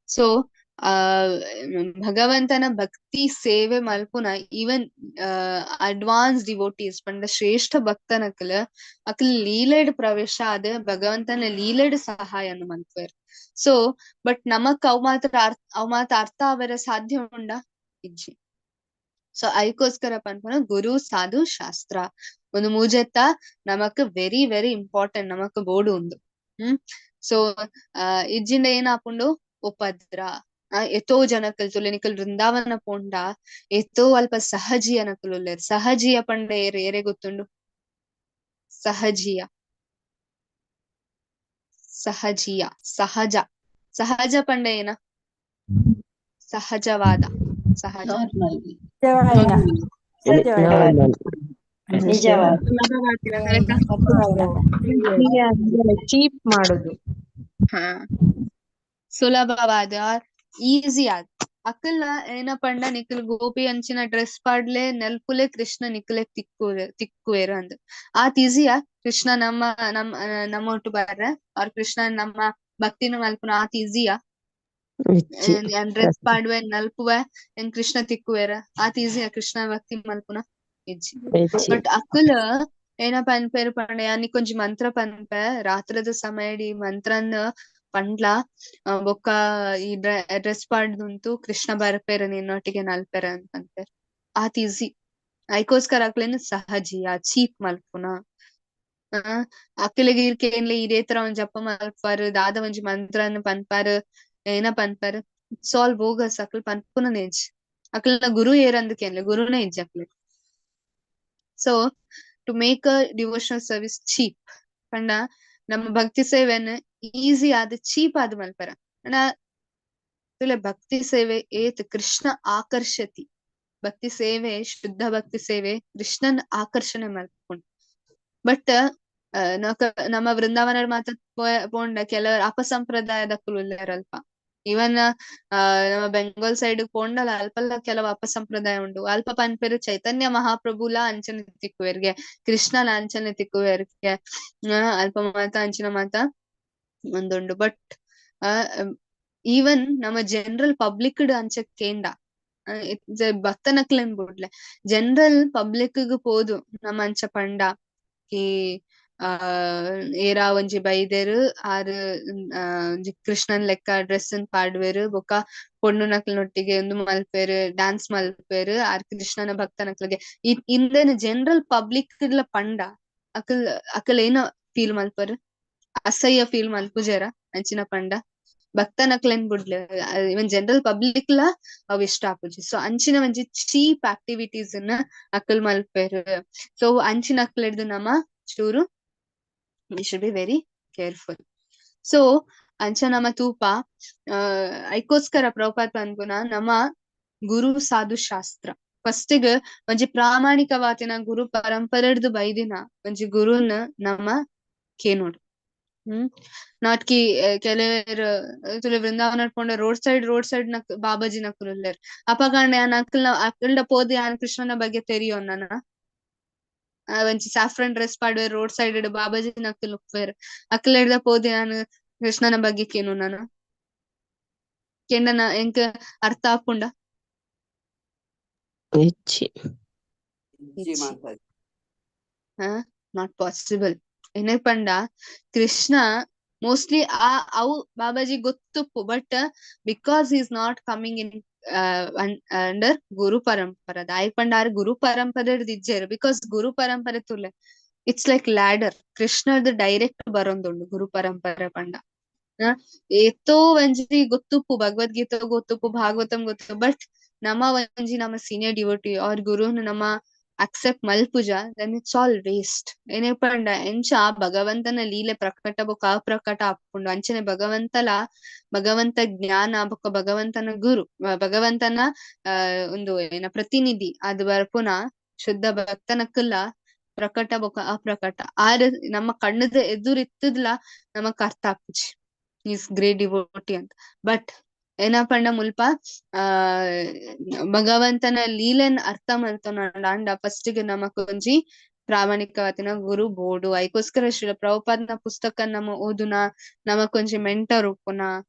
ಸೊ ಭಗವಂತನ ಭಕ್ತಿ ಸೇವೆ ಮಲ್ಪುನ even advance devotees ಪಂಡ ಶ್ರೇಷ್ಠ ಭಕ್ತನಕಲ್ ಅಕಲ್ ಲೀಲೆಡ್ ಪ್ರವೇಶ ಆದ ಭಗವಂತನ ಲೀಲೆಡ್ ಸಹಾಯನು ಮಲ್ಪುವೆರ್. ಸೊ ಬಟ್ ನಮಕ್ ಅವ್ ಮಾತ್ರ ಅವ್ ಮಾತ್ರ ಅರ್ಥ ಅವರ ಸಾಧ್ಯ ಉಂಡ ಇಜ್ಜಿ. ಸೊ ಐಕೋಸ್ಕರ ಪನ್ಪುನ ಗುರು ಸಾಧು ಶಾಸ್ತ್ರ ಒಂದು ಮೂಜೆತ್ತ ನಮಕ್ very very important, ನಮಕ್ ಬೋಡು ಉಂದು. ಸೊ ಇಜ್ಜಿಂಡ ಏನಾಪುಂಡು ಉಪದ್ರ ಎತೋ ಜನಕಲ್ ತುಲೆ ನಿಕಲ್ ವೃಂದಾವನ ಪೋಂಡ ಎತೋ ಅಲ್ಪ ಸಹಜಿಯ ನಕಲ್ ಉಲ್ಲೇರ್. ಸಹಜಿಯ ಪಂಡ ಏರ್ ಏರೆ ಗೊತ್ತುಂಡು? ಸಹಜಿಯ ಸಹಜಿಯ ಸಹಜ ಸಹಜ ಪಂಡ ಏನ? ಸಹಜವಾದ ಸಹಜ ಚೀಪ್ ಮಾಡುದು, ಹಾ ಸುಲಭವಾದ ಈಸಿ ಆದ ಅಕಲ್ನ ಏನ ಪಂಡ ನಿಕಲ್ ಗೋಪಿ ಅಂಚಿನ ಡ್ರೆಸ್ ಪಾಡ್ಲೆ ನೆಲ್ಪುಲೆ ಕೃಷ್ಣ ನಿಕಲೆ ತಿಕ್ಕುವೇರು ಅಂದ್. ಆತ್ ಈಸಿಯಾ ಕೃಷ್ಣ ನಮ್ಮ ನಮ್ಮ ನಮ್ಮ ಒಟ್ಟು ಬರ್ರೆ ಅವ್ರ ಕೃಷ್ಣ ನಮ್ಮ ಭಕ್ತಿನ ಮಲ್ಪುನ ಆತ್ ಈಸಿಯಾ? ಇಜ್ಜಿ. ಯಾನ್ ಡ್ರೆಸ್ ಪಾಡುವೆ ನಲ್ಪುವೆ ಏನ್ ಕೃಷ್ಣ ತಿಕ್ಕುವೇರ? ಆತ್ ಈಸಿಯಾ ಕೃಷ್ಣ ಭಕ್ತಿ ಮಲ್ಪುನ? ಇಜ್ಜಿ. ಇಜ್ಜಿ. ಬಟ್ ಅಕಲ್ ಏನ ಪನ್ಪೇರು ಪಂಡ ಯಾನ್ ನಿಕೊಂಜಿ ಮಂತ್ರ ಪನ್ಪೆ, ರಾತ್ರದ ಸಮಯಡಿ ಮಂತ್ರನ್ ಪಂಡ್ಲ ಬೊಕ್ಕ ಈ ಡ್ರೆಸ್ ಪಾಡ್ದುಂತು ಕೃಷ್ಣ ಬರ್ಪೇರ ನಿನ್ನೊಟ್ಟಿಗೆ ನಲ್ಪೆರ ಅಂತ ಪನ್ಪೇರ್. ಆತ್ ಈಸಿ. ಐಕೋಸ್ಕರ ಅಕ್ಲೇನ್ ಸಹಜಿಯ ಚೀಪ್ ಮಲ್ಪುನ. ಅಕ್ಲೆಗ್ ಇರ್ಕೇನ್ಲೆ ಇದೇ ತರ ಒಂಜಿ ಜಪ ಮಲ್ಪಾರು, ದಾದ ಒಂಜಿ ಮಂತ್ರನ್ ಪನ್ಪಾರು, ಏನ ಪನ್ಪಾರು, it's all bogus. ಅಕ್ಲ್ ಪನ್ಪುನ ಇಜ್ಜಿ. ಅಕ್ಲೆನ ಗುರು ಏರಂದ್ ಕೇನ್ಲೆ, ಗುರುನೇ ಇಜ್ಜಿ ಅಕ್ಲೆಗ್. So to make a devotional service cheap ಪಂಡ ನಮ್ಮ ಭಕ್ತಿ ಸೇವೆನ್ ಈಸಿ ಆದ್ ಚೀಪ್ ಆದ್ ಮಲ್ಪರ. ಅಂಡ ತುಲೆ ಭಕ್ತಿ ಸೇವೆ ಏತ್ ಕೃಷ್ಣ ಆಕರ್ಷತಿ, ಭಕ್ತಿ ಸೇವೆ ಶುದ್ಧ ಭಕ್ತಿ ಸೇವೆ ಕೃಷ್ಣನ್ ಆಕರ್ಷಣೆ ಮಲ್ಪುಂಡು. ಬಟ್ ನಮ್ಮ ವೃಂದಾವನ ಮಾತ್ರ ಪೋಂಡ ಕೆಲವರು ಅಪಸಂಪ್ರದಾಯದಕುಲು ಉಲ್ಲೆರ್ ಅಲ್ಪ. ಇವನ್ ನಮ್ಮ ಬೆಂಗಾಲ್ ಸೈಡ್ ಪೋಂಡಲ ಅಲ್ಪಲ್ಲ ಕೆಲವು ಅಪಸಂಪ್ರದಾಯ ಉಂಡು. ಅಲ್ಪ ಪನ್ಪೆರು ಚೈತನ್ಯ ಮಹಾಪ್ರಭುಲ ಅಂಚನೆ ತಿಕ್ಕುವೆರ್ಗೆ, ಕೃಷ್ಣನ ಅಂಚನೆ ತಿಕ್ಕುವೆರ್ಗೆ, ಅಲ್ಪ ಮಾತ ಅಂಚಿನ ಮಾತ ಒಂದುಂಡು. ಬಟ್ ಈವನ್ ನಮ್ಮ ಜನರಲ್ ಪಬ್ಲಿಕ್ ಅಂಚ ಕೇಂಡ ಭಕ್ತನಕ್ಲೆನ್ ಬುಡ್ಲೆ ಜನರಲ್ ಪಬ್ಲಿಕ್ ಪೋದು ನಮ್ಮ ಅಂಚ ಪಂಡ ಕಿ ಏರಾ ಒಂಜಿ ಬೈದೆರ್ ಆರ್ ಒಂಜಿ ಕೃಷ್ಣನ್ ಲೆಕ್ಕ ಡ್ರೆಸ್ ನ್ ಪಾಡ್ವೆರ್, ಬೊಕ್ಕ ಪೊಣ್ಣುನಕ್ಲೆನೊಟ್ಟಿಗೆ ಉಂದು ಮಲ್ಪೆರ್, ಡ್ಯಾನ್ಸ್ ಮಲ್ಪೆರ್ ಆರ್ ಕೃಷ್ಣನ ಭಕ್ತನಕ್ಲೆಗೆ. ಇಂದೆನ್ ಜನರಲ್ ಪಬ್ಲಿಕ್ ಲ ಪಂಡ ಅಕಲ್ ಅಕಲ್ ಏನ ಫೀಲ್ ಮಲ್ಪರ್? ಅಸಹ್ಯ ಫೀಲ್ ಮಲ್ಪುಜೆರ ಅಂಚಿನ ಪಂಡ? ಭಕ್ತನಕ್ಲೆನ್ ಬುಡ್ಲೆ ಇವನ್ ಜನರಲ್ ಪಬ್ಲಿಕ್ ಲ ಅವ್ ಇಷ್ಟ ಆಪುಜಿ. ಸೊ ಅಂಚಿನ ಒಂಜಿ ಚೀಪ್ ಆಕ್ಟಿವಿಟೀಸ್ ನ್ ಅಕಲ್ ಮಲ್ಪೆರ್. ಸೊ ಅಂಚಿನ ಅಕ್ಲೆಡ್ದು ನಮ ಚೂರು we should be very careful. So ಅಂಚ ನಮ್ಮ ತೂಪ ಐಕೋಸ್ಕರ ಪ್ರಭುಪಾದ ಪನ್ಪುನ ನಮ್ಮ ಗುರು ಸಾಧು ಶಾಸ್ತ್ರ ಫಸ್ಟ್ ಒಂಜಿ ಪ್ರಾಮಾಣಿಕವಾತಿನ ಗುರು ಪರಂಪರೆಡ್ದು ಬೈದಿನ ಒಂಜಿ ಗುರುನ ನಮ್ಮ ಕೇನೋಡು. Not ಕಿ ಕೆಲವರು ತುಲೆ ವೃಂದಾವನ ಪೋಂಡ ರೋಡ್ ಸೈಡ್ ನಕ್ ಬಾಬಾಜಿ ನಕುಲು ಉಲ್ಲೆರ್. ಅಪಗಾಂಡ ಯಾನ್ ಅಕಲ್ನ ಅಕಲ್ಡ ಪೋದು ಯಾನ್ ಕೃಷ್ಣನ ಬಗ್ಗೆ ತೆರಿಯೋನ್ನ ಒಂಜಿ ಸಾಫ್ರನ್ ಡ್ರೆಸ್ ಪಾಡುವೆರ್ ರೋಡ್ ಸೈಡ್ ಬಾಬಾಜಿ ನಕುಲು ಉಪ್ಪುವೆರ್, ಅಕ್ಲೆಡ್ದ ಪೋದು ಯಾನ್ ಕೃಷ್ಣನ ಬಗ್ಗೆ ಕೇನು ನಾನು ಕೆಂಡನ ಎಂಕ್ ಅರ್ಥ ಆಪುಂಡ? ಇಜ್ಜಿ. ಇಜ್ಜಿ ಮಾತಾಜಿ. Not possible. ಏನೇ ಪಂಡ ಕೃಷ್ಣ ಮೋಸ್ಟ್ಲಿ ಆ ಅವು Babaji ಗೊತ್ತುಪ್ಪು, but because is not coming in under guru parampara. ದಾಯೆ ಪಂಡ ಆರ್ ಗುರು ಪರಂಪರೆ ಇಜ್ಜೆರ್. Because ಗುರು ಪರಂಪರೆ ತುಲೆ it's like ladder, ಕೃಷ್ಣದ ಡೈರೆಕ್ಟ್ ಬರೊಂದುಂಡು ಗುರು ಪರಂಪರೆ ಪಂಡ. ಏತೋ ಒಂಜಿ ಗೊತ್ತುಪ್ಪು, ಭಗವದ್ಗೀತೆ ಗೊತ್ತುಪ್ಪು, ಭಾಗವತಂ ಗೊತ್ತು, ಬಟ್ ನಮ್ಮ ಒಂಜಿ ನಮ್ಮ ಸೀನಿಯರ್ ಡಿವೋಟಿ ಅವ್ರ ಗುರುನ ನಮ್ಮ accept ಮಲ್ಪುಜ, then it's all waste. ಏನೇ ಪಂಡ ಎಂಚ ಭಗವಂತನ ಲೀಲೆ ಪ್ರಕಟ ಬೊಕ್ಕ ಅಪ್ರಕಟ ಆಪುಂಡು ಅಂಚನೆ ಭಗವಂತಲ ಭಗವಂತ ಜ್ಞಾನ ಬೊಕ್ಕ ಭಗವಂತನ ಗುರು ಭಗವಂತನ ಒಂದು ಏನ ಪ್ರತಿನಿಧಿ ಅದು ಬರ್ಪುನ ಶುದ್ಧ ಭಕ್ತನಕ್ಕಲ್ಲ ಪ್ರಕಟ ಬೊಕ್ಕ ಅಪ್ರಕಟ ಆರ್ ನಮ್ಮ ಕಣ್ಣದ ಎದುರಿತ್ತದ್ಲ ನಮಕ್ ಅರ್ಥ ಆಪುಜಿ is great devotee ಅಂತ. ಬಟ್ ಏನಪಂಡ ಮುಲ್ಪ ಭಗವಂತನ ಲೀಲೆನ್ ಅರ್ಥ ಮಲ್ತೊನಂಡ ಫಸ್ಟ್ ಗೆ ನಮಕೊಂಜಿ ಪ್ರಾಮಾಣಿಕವಾತಿನ ಗುರು ಬೋಡು. ಐಕೋಸ್ಕರ ಶ್ರೀಲ ಪ್ರಭುಪಾದನ ಪುಸ್ತಕ ನಮ್ಮ ಓದುನ, ನಮಕೊಂಜಿ ಮೆಂಟರ್ ಉಪ್ಪುನ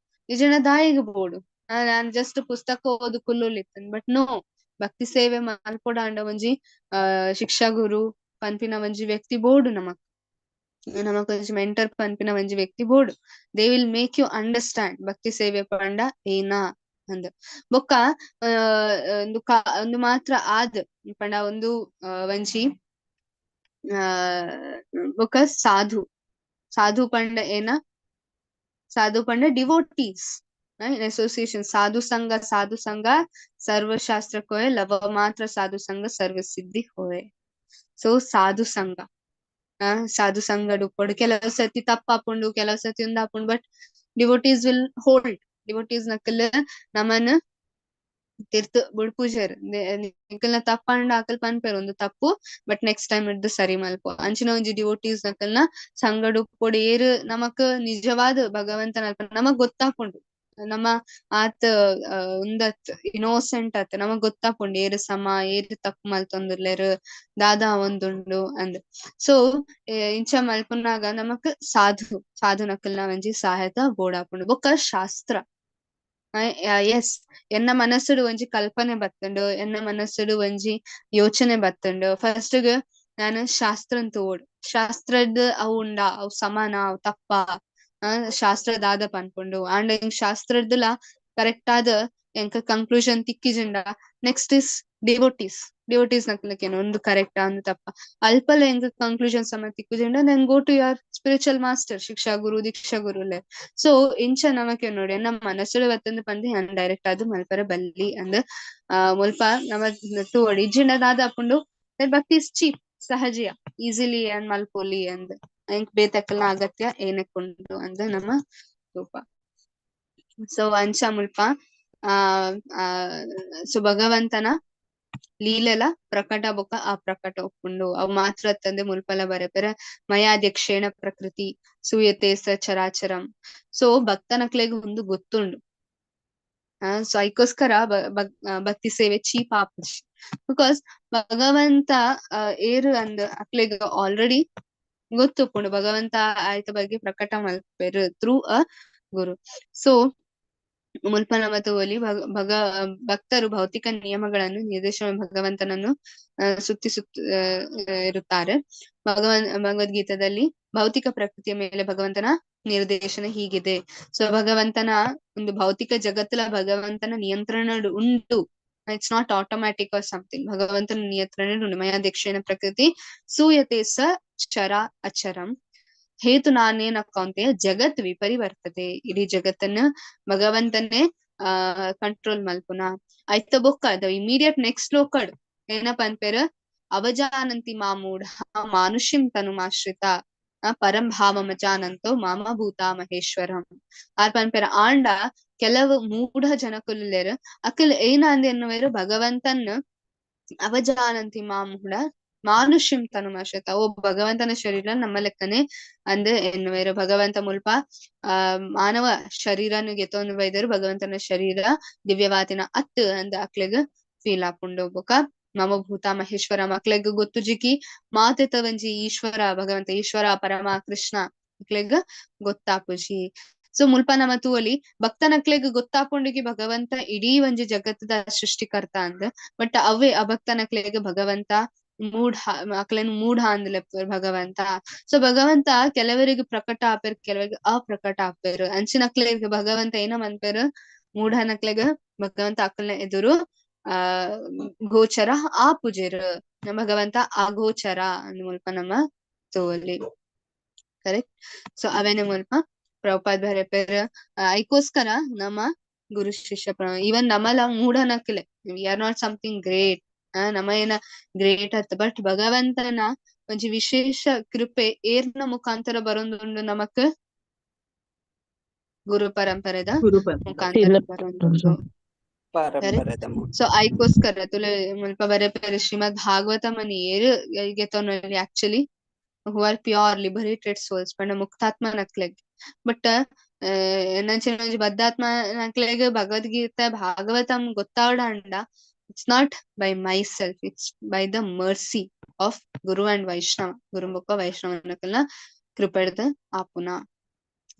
ನಿಜನ ದಾಯಿಗ್ ಬೋಡು. ನಾನ್ ಜಸ್ಟ್ ಪುಸ್ತಕ ಓದು ಕುಲ್ಲುಲಿತ್ತನ್, ಬಟ್ ನೋ ಭಕ್ತಿ ಸೇವೆ ಮಲ್ಪೊಡಾಂಡ ಒಂಜಿ ಶಿಕ್ಷಾ ಗುರು ಪನ್ಪಿನ ಒಂಜಿ ವ್ಯಕ್ತಿ ಬೋಡು, ನಮಕ್ ನಮಕೊಂಜಿ ಮೆಂಟರ್ ಪನ್ಪಿನ ಒಂಜಿ ವ್ಯಕ್ತಿ ಬೋಡು. They will make you understand ಭಕ್ತಿ ಸೇವೆ ಪಂಡ ಏನಾ ಅಂದ್. ಬೊಕ್ಕ ಒಂದು ಒಂದು ಮಾತ್ರ ಆದ್ ಪಂಡ ಒಂದು ಒಂಜಿ ಬೊಕ್ಕ ಸಾಧು ಸಾಧು ಪಂಡ ಏನ? ಸಾಧು ಪಂಡ ಡಿವೋಟೀಸ್ ಅಸೋಸಿಯೇಷನ್, ಸಾಧು ಸಂಘ, ಸಾಧು ಸಂಘ ಸರ್ವಶಾಸ್ತ್ರ ಕೋಯೆ ಲವ ಮಾತ್ರ ಸಾಧು ಸಂಘ ಸರ್ವ ಸಿದ್ಧಿ ಹೋಯೆ. ಸೊ ಸಾಧು ಸಂಘ ಸಾಧು ಸಂಘ ಉಪ್ಪೊಡು. ಕೆಲವು ಸರ್ತಿ ತಪ್ಪಾಪುಂಡು, ಕೆಲವು ಸರ್ತಿ ಉಂದಾಪುಂಡು, but devotees will hold. Devotees ನಕಲ್ ನಮನ್ ತಿರ್ತು ಬುಡ್ಪುಜೆರ್, ನಿಕಲ್ನ ತಪ್ಪಂಡ ಅಕಲ್ ಪನ್ಪೆರ್ ಒಂದು ತಪ್ಪು, but next time ಇಡ್ದು ಸರಿ ಮಲ್ಪು. ಅಂಚಿನ ಒಂಜಿ ಡಿವೋಟೀಸ್ ನಕಲ್ನ ಸಂಗಡ ಉಪ್ಪೊಡು. ಏರು ನಮಕ್ ನಿಜವಾದ ಭಗವಂತನ ಅಲ್ಪ ನಮಕ್ ಗೊತ್ತಾಪುಂಡು. ನಮ್ಮ ಆತ್ ಉಂದತ್ ಇನೋಸೆಂಟ್ ಅತ್ ನಮಗ್ ಗೊತ್ತಾಪುಂಡು ಏರ್ ಸಮ ಏರ್ ತಪ್ಪು ಮಲ್ತೊಂದುಲ್ಲೆರ್ ದಾದಾ ಒಂದುಂಡು ಅಂದ್. ಸೊ ಇಂಚ ಮಲ್ಪುನಾಗ ನಮಕ್ ಸಾಧು ಸಾಧುನಕಲ್ನ ಒಂಜಿ ಸಹಾಯತ ಬೋಡಾಪುಂಡು. ಬೊಕ್ಕ ಶಾಸ್ತ್ರ, ಎಸ್, ಎನ್ನ ಮನಸ್ಸುಡು ಒಂಜಿ ಕಲ್ಪನೆ ಬತ್ತುಂಡು, ಎನ್ನ ಮನಸ್ಸುಡು ಒಂಜಿ ಯೋಚನೆ ಬತ್ತುಂಡು. ಫಸ್ಟ್ ನಾನು ಶಾಸ್ತ್ರನ್ ತೋಡ್, ಶಾಸ್ತ್ರದ ಅವು ಉಂಡಾ, ಅವು ಸಮಾನ ಅವು ತಪ್ಪ, ಶಾಸ್ತ್ರ ದಾದ ಪನ್ಪುಂಡು. ಅಂಡ್ ಎಂಕ್ ಶಾಸ್ತ್ರದ್ಲ ಕರೆಕ್ಟ್ ಆದ ಎಂಕ್ ಕನ್ಕ್ಲೂಷನ್ ತಿಕ್ಕಿಜಿಂಡ ನೆಕ್ಸ್ಟ್ is devotees, devotees ನಕ್ಲಕೇನು ಒಂದು ಕರೆಕ್ಟ್ ಅಂದ್ ತಪ್ಪ, ಅಲ್ಪಲ ಎಂಕ್ ಕನ್ಕ್ಲೂಷನ್ ಸಮ ತಿಕ್ಕುಜಿಂಡ then go to your spiritual master, ಶಿಕ್ಷಾ ಗುರು ದೀಕ್ಷಾ ಗುರುಲೆ. ಸೊ ಇಂಚ ನಮಕೆ ನೋಡಿ ನಮ್ಮ ಮನಸ್ಸುಡು ಬತ್ತಂದು ಪಂದ್ ಯಾನ್ ಡೈರೆಕ್ಟ್ ಆದ್ ಮಲ್ಪರೆ ಬಲ್ಲಿ ಅಂದ್ ಮುಲ್ಪ ನಮ ತೂವೊಡು. ಇಜ್ಜಿಂಡ ದಾದ ಆಪುಂಡು, ಭಕ್ತಿ is cheap, ಸಹಜಿಯ, ಈಸಿಲಿ ಏನ್ ಮಲ್ಪೊಲಿ ಅಂದ್, ಎಂಕ್ ಬೇತಕಲ್ನ ಅಗತ್ಯ ಏನಕ್ಕುಂಡು ಅಂದ್ ನಮ್ಮ ರೂಪ. ಸೊ ಅಂಚ ಮುಲ್ಪ ಆ ಆ ಸೊ ಭಗವಂತನ ಲೀಲೆಲ ಪ್ರಕಟ ಬೊಕ್ಕ ಅಪ್ರಕಟ ಉಪ್ಪುಂಡು. ಅವು ಮಾತ್ರ ತಂದೆ ಮುಲ್ಪಲ ಬರೆಪೆರೆ ಮಯಾಧ್ಯಕ್ಷೇಣ ಪ್ರಕೃತಿ ಸೂಯತೆ ಸ ಚರಾಚರಂ. ಸೊ ಭಕ್ತನಕ್ಲೆಗ್ ಒಂದು ಗೊತ್ತುಂಡು. ಸೊ ಐಕೋಸ್ಕರ ಭಕ್ತಿ ಸೇವೆ ಚೀಪ್ ಆಪುಜಿ, because ಭಗವಂತ ಏರು ಅಂದ್ ಅಕ್ಲೆಗ್ ಆಲ್ರೆಡಿ ಗೊತ್ತುಪ್ಪುಂಡು. ಭಗವಂತ ಆಯ್ತ ಬಗ್ಗೆ ಪ್ರಕಟ ಮಲ್ಪೆರು ಥ್ರೂ ಅ ಗುರು. ಸೊ ಮುಲ್ಪ ನಮ ತೂವೊಲಿ ಭಕ್ತರು ಭೌತಿಕ ನಿಯಮಗಳನ್ನು ನಿರ್ದೇಶನ ಭಗವಂತನನ್ನು ಸುತ್ತಿ ಸುತ್ತ ಇರುತ್ತಾರೆ. ಭಗವದ್ಗೀತಾದಲ್ಲಿ ಭೌತಿಕ ಪ್ರಕೃತಿಯ ಮೇಲೆ ಭಗವಂತನ ನಿರ್ದೇಶನ ಹೀಗಿದೆ. ಸೊ ಭಗವಂತನ ಒಂದು ಭೌತಿಕ ಜಗತ್ತಲ ಭಗವಂತನ ನಿಯಂತ್ರಣ ಉಂಟು, it's not automatic or something. ಭಗವಂತನ ನಿಯಂತ್ರಣ ಉಂಟು. ಮಯಾಧ್ಯಕ್ಷೇನ ಪ್ರಕೃತಿ ಸೂಯತೆ ಸ ಚರ ಅಚರಂ ಹೇತು ನಾನೇನ ಕೌಂತೆಯ ಜಗತ್ ವಿಪರಿವರ್ತತೆ. ಇಡೀ ಜಗತ್ತನ್ನ ಭಗವಂತನೇ ಆ ಕಂಟ್ರೋಲ್ ಮಲ್ಪುನ. ಆಯ್ತ ಬೊಕ್ಕ the immediate next ಲೋಕಡ್ ಏನಪ್ಪ ಅನ್ಪೇರ್, ಅವಜಾನಂತಿ ಮಾಮೂಢ ಮಾನುಷ್ಯಂ ತನುಮಾಶ್ರಿತ ಪರಂ ಭಾವಮಜಾನಂತೋ ಮಾಮ ಭೂತ ಮಹೇಶ್ವರಂ. ಆರ್ ಪನ್ಪೇರ ಆಂಡ ಕೆಲವು ಮೂಢ ಜನಕುಲ್ಲೇರು ಅಕಲ್ ಏನ ಅಂದ ಎನ್ನುವೇರು ಭಗವಂತನ್ ಅವಜಾನಂತಿ ಮಾಮೂಢ ಮಾನುಷ್ಯಂ ತನುಮಾಶ್ರಿತ, ಓ ಭಗವಂತನ ಶರೀರ ನಮ್ಮ ಲೆಕ್ಕನೆ ಅಂದ್ ಎನ್ನುವೇರು. ಭಗವಂತ ಮುಲ್ಪ ಆ ಮಾನವ ಶರೀರನು ಗೆತೊಂದು ಬೈದರು ಭಗವಂತನ ಶರೀರ ದಿವ್ಯವಾತಿನ ಅತ್ ಅಂದ್ ಅಕ್ಲೆಗ್ ಫೀಲ್ ಆಪುಂಡು. ಬೊಕ ಮಮ ಭೂತ ಮಹೇಶ್ವರ ಮಕ್ಲೆಗ್ ಗೊತ್ತು ಜಿಕಿ ಮಾತೆತ ಒಂಜಿ ಈಶ್ವರ ಭಗವಂತ ಈಶ್ವರ ಪರಮ ಕೃಷ್ಣ ಅಕ್ಲೆಗ್ ಗೊತ್ತಾಪುಜಿ. ಸೊ ಮುಲ್ಪ ನಮ ತೂವೊಲಿ ಭಕ್ತನಕ್ಲೆಗ್ ಗೊತ್ತಾಪುಂಡಿಗೆ ಭಗವಂತ ಇಡೀ ಒಂಜಿ ಜಗತ್ತದ ಸೃಷ್ಟಿಕರ್ತ ಅಂದ್, ಬಟ್ ಅವೇ ಅಭಕ್ತನಕ್ಲೆಗ್ ಭಗವಂತ ಮೂಢ, ಅಕ್ಲೆನ್ ಮೂಢ ಅಂದ್ ಭಗವಂತ. ಸೊ ಭಗವಂತ ಕೆಲವರಿಗೆ ಪ್ರಕಟ ಆಪೇರ್, ಕೆಲವರಿಗೆ ಅಪ್ರಕಟ ಆಪೇರ್. ಅಂಚಿನಕ್ಲೆಗ್ ಭಗವಂತ ಏನ ಮನ್ಪೇರ್, ಮೂಢನಕ್ಲೆಗ್ ಭಗವಂತ ಅಕ್ಲೆನ ಎದುರು ಆ ಗೋಚರ ಆಪುಜೆರ್, ಭಗವಂತ ಅಗೋಚರ ಅಂದ್ ಮುಲ್ಪ ನಮ್ಮ ತೋಲಿ. ಕರೆಕ್ಟ್. ಸೊ ಅವೇನೆ ಮುಲ್ಪ ಪ್ರಭುಪಾದ್ ಬರೆಪೇರ್. ಐಕೋಸ್ಕರ ನಮ್ಮ ಗುರು ಶಿಷ್ಯ even ನಮ್ಮಲ ಮೂಢನಕ್ಲೆ, we are not something great, ನಮ್ಮ ಏನ ಗ್ರೇಟ್ ಅತ್, ಬಟ್ ಭಗವಂತನ ಒಂಜಿ ವಿಶೇಷ ಕೃಪೆ ಏರ್ನ ಮುಖಾಂತರ ಬರೊಂದುಂಡು ನಮಕ್ ಗುರು ಪರಂಪರೆದ ಮುಖಾಂತರ ಬರೊಂದುಂಡು. ಸೊ ಐಕೋಸ್ಕರ ತುಲೆ ಮುಲ್ಪ ಬರೆಪೇರ್ ಶ್ರೀಮದ್ ಭಾಗವತಮನಿ ಏರು ಗೆತೊನೊಲಿ actually who are pure liberated souls ಪಂಡ ಮುಕ್ತಾತ್ಮ ನಕ್ಲೆಗ್. ಬಟ್ ನಂಚಿನ ಒಂಜಿ ಬದ್ಧಾತ್ಮ ನಕ್ಲೆಗ್ Bhagavad Gita Bhagavatam ಗೊತ್ತಾವಡಂಡ it's not by myself, it's by the mercy of guru and Vaishnava, ಗುರು ಬೊಕ್ಕ ವೈಷ್ಣವನಕಲ್ನ ಕೃಪೆಡ್ದ್ ಆಪುನ.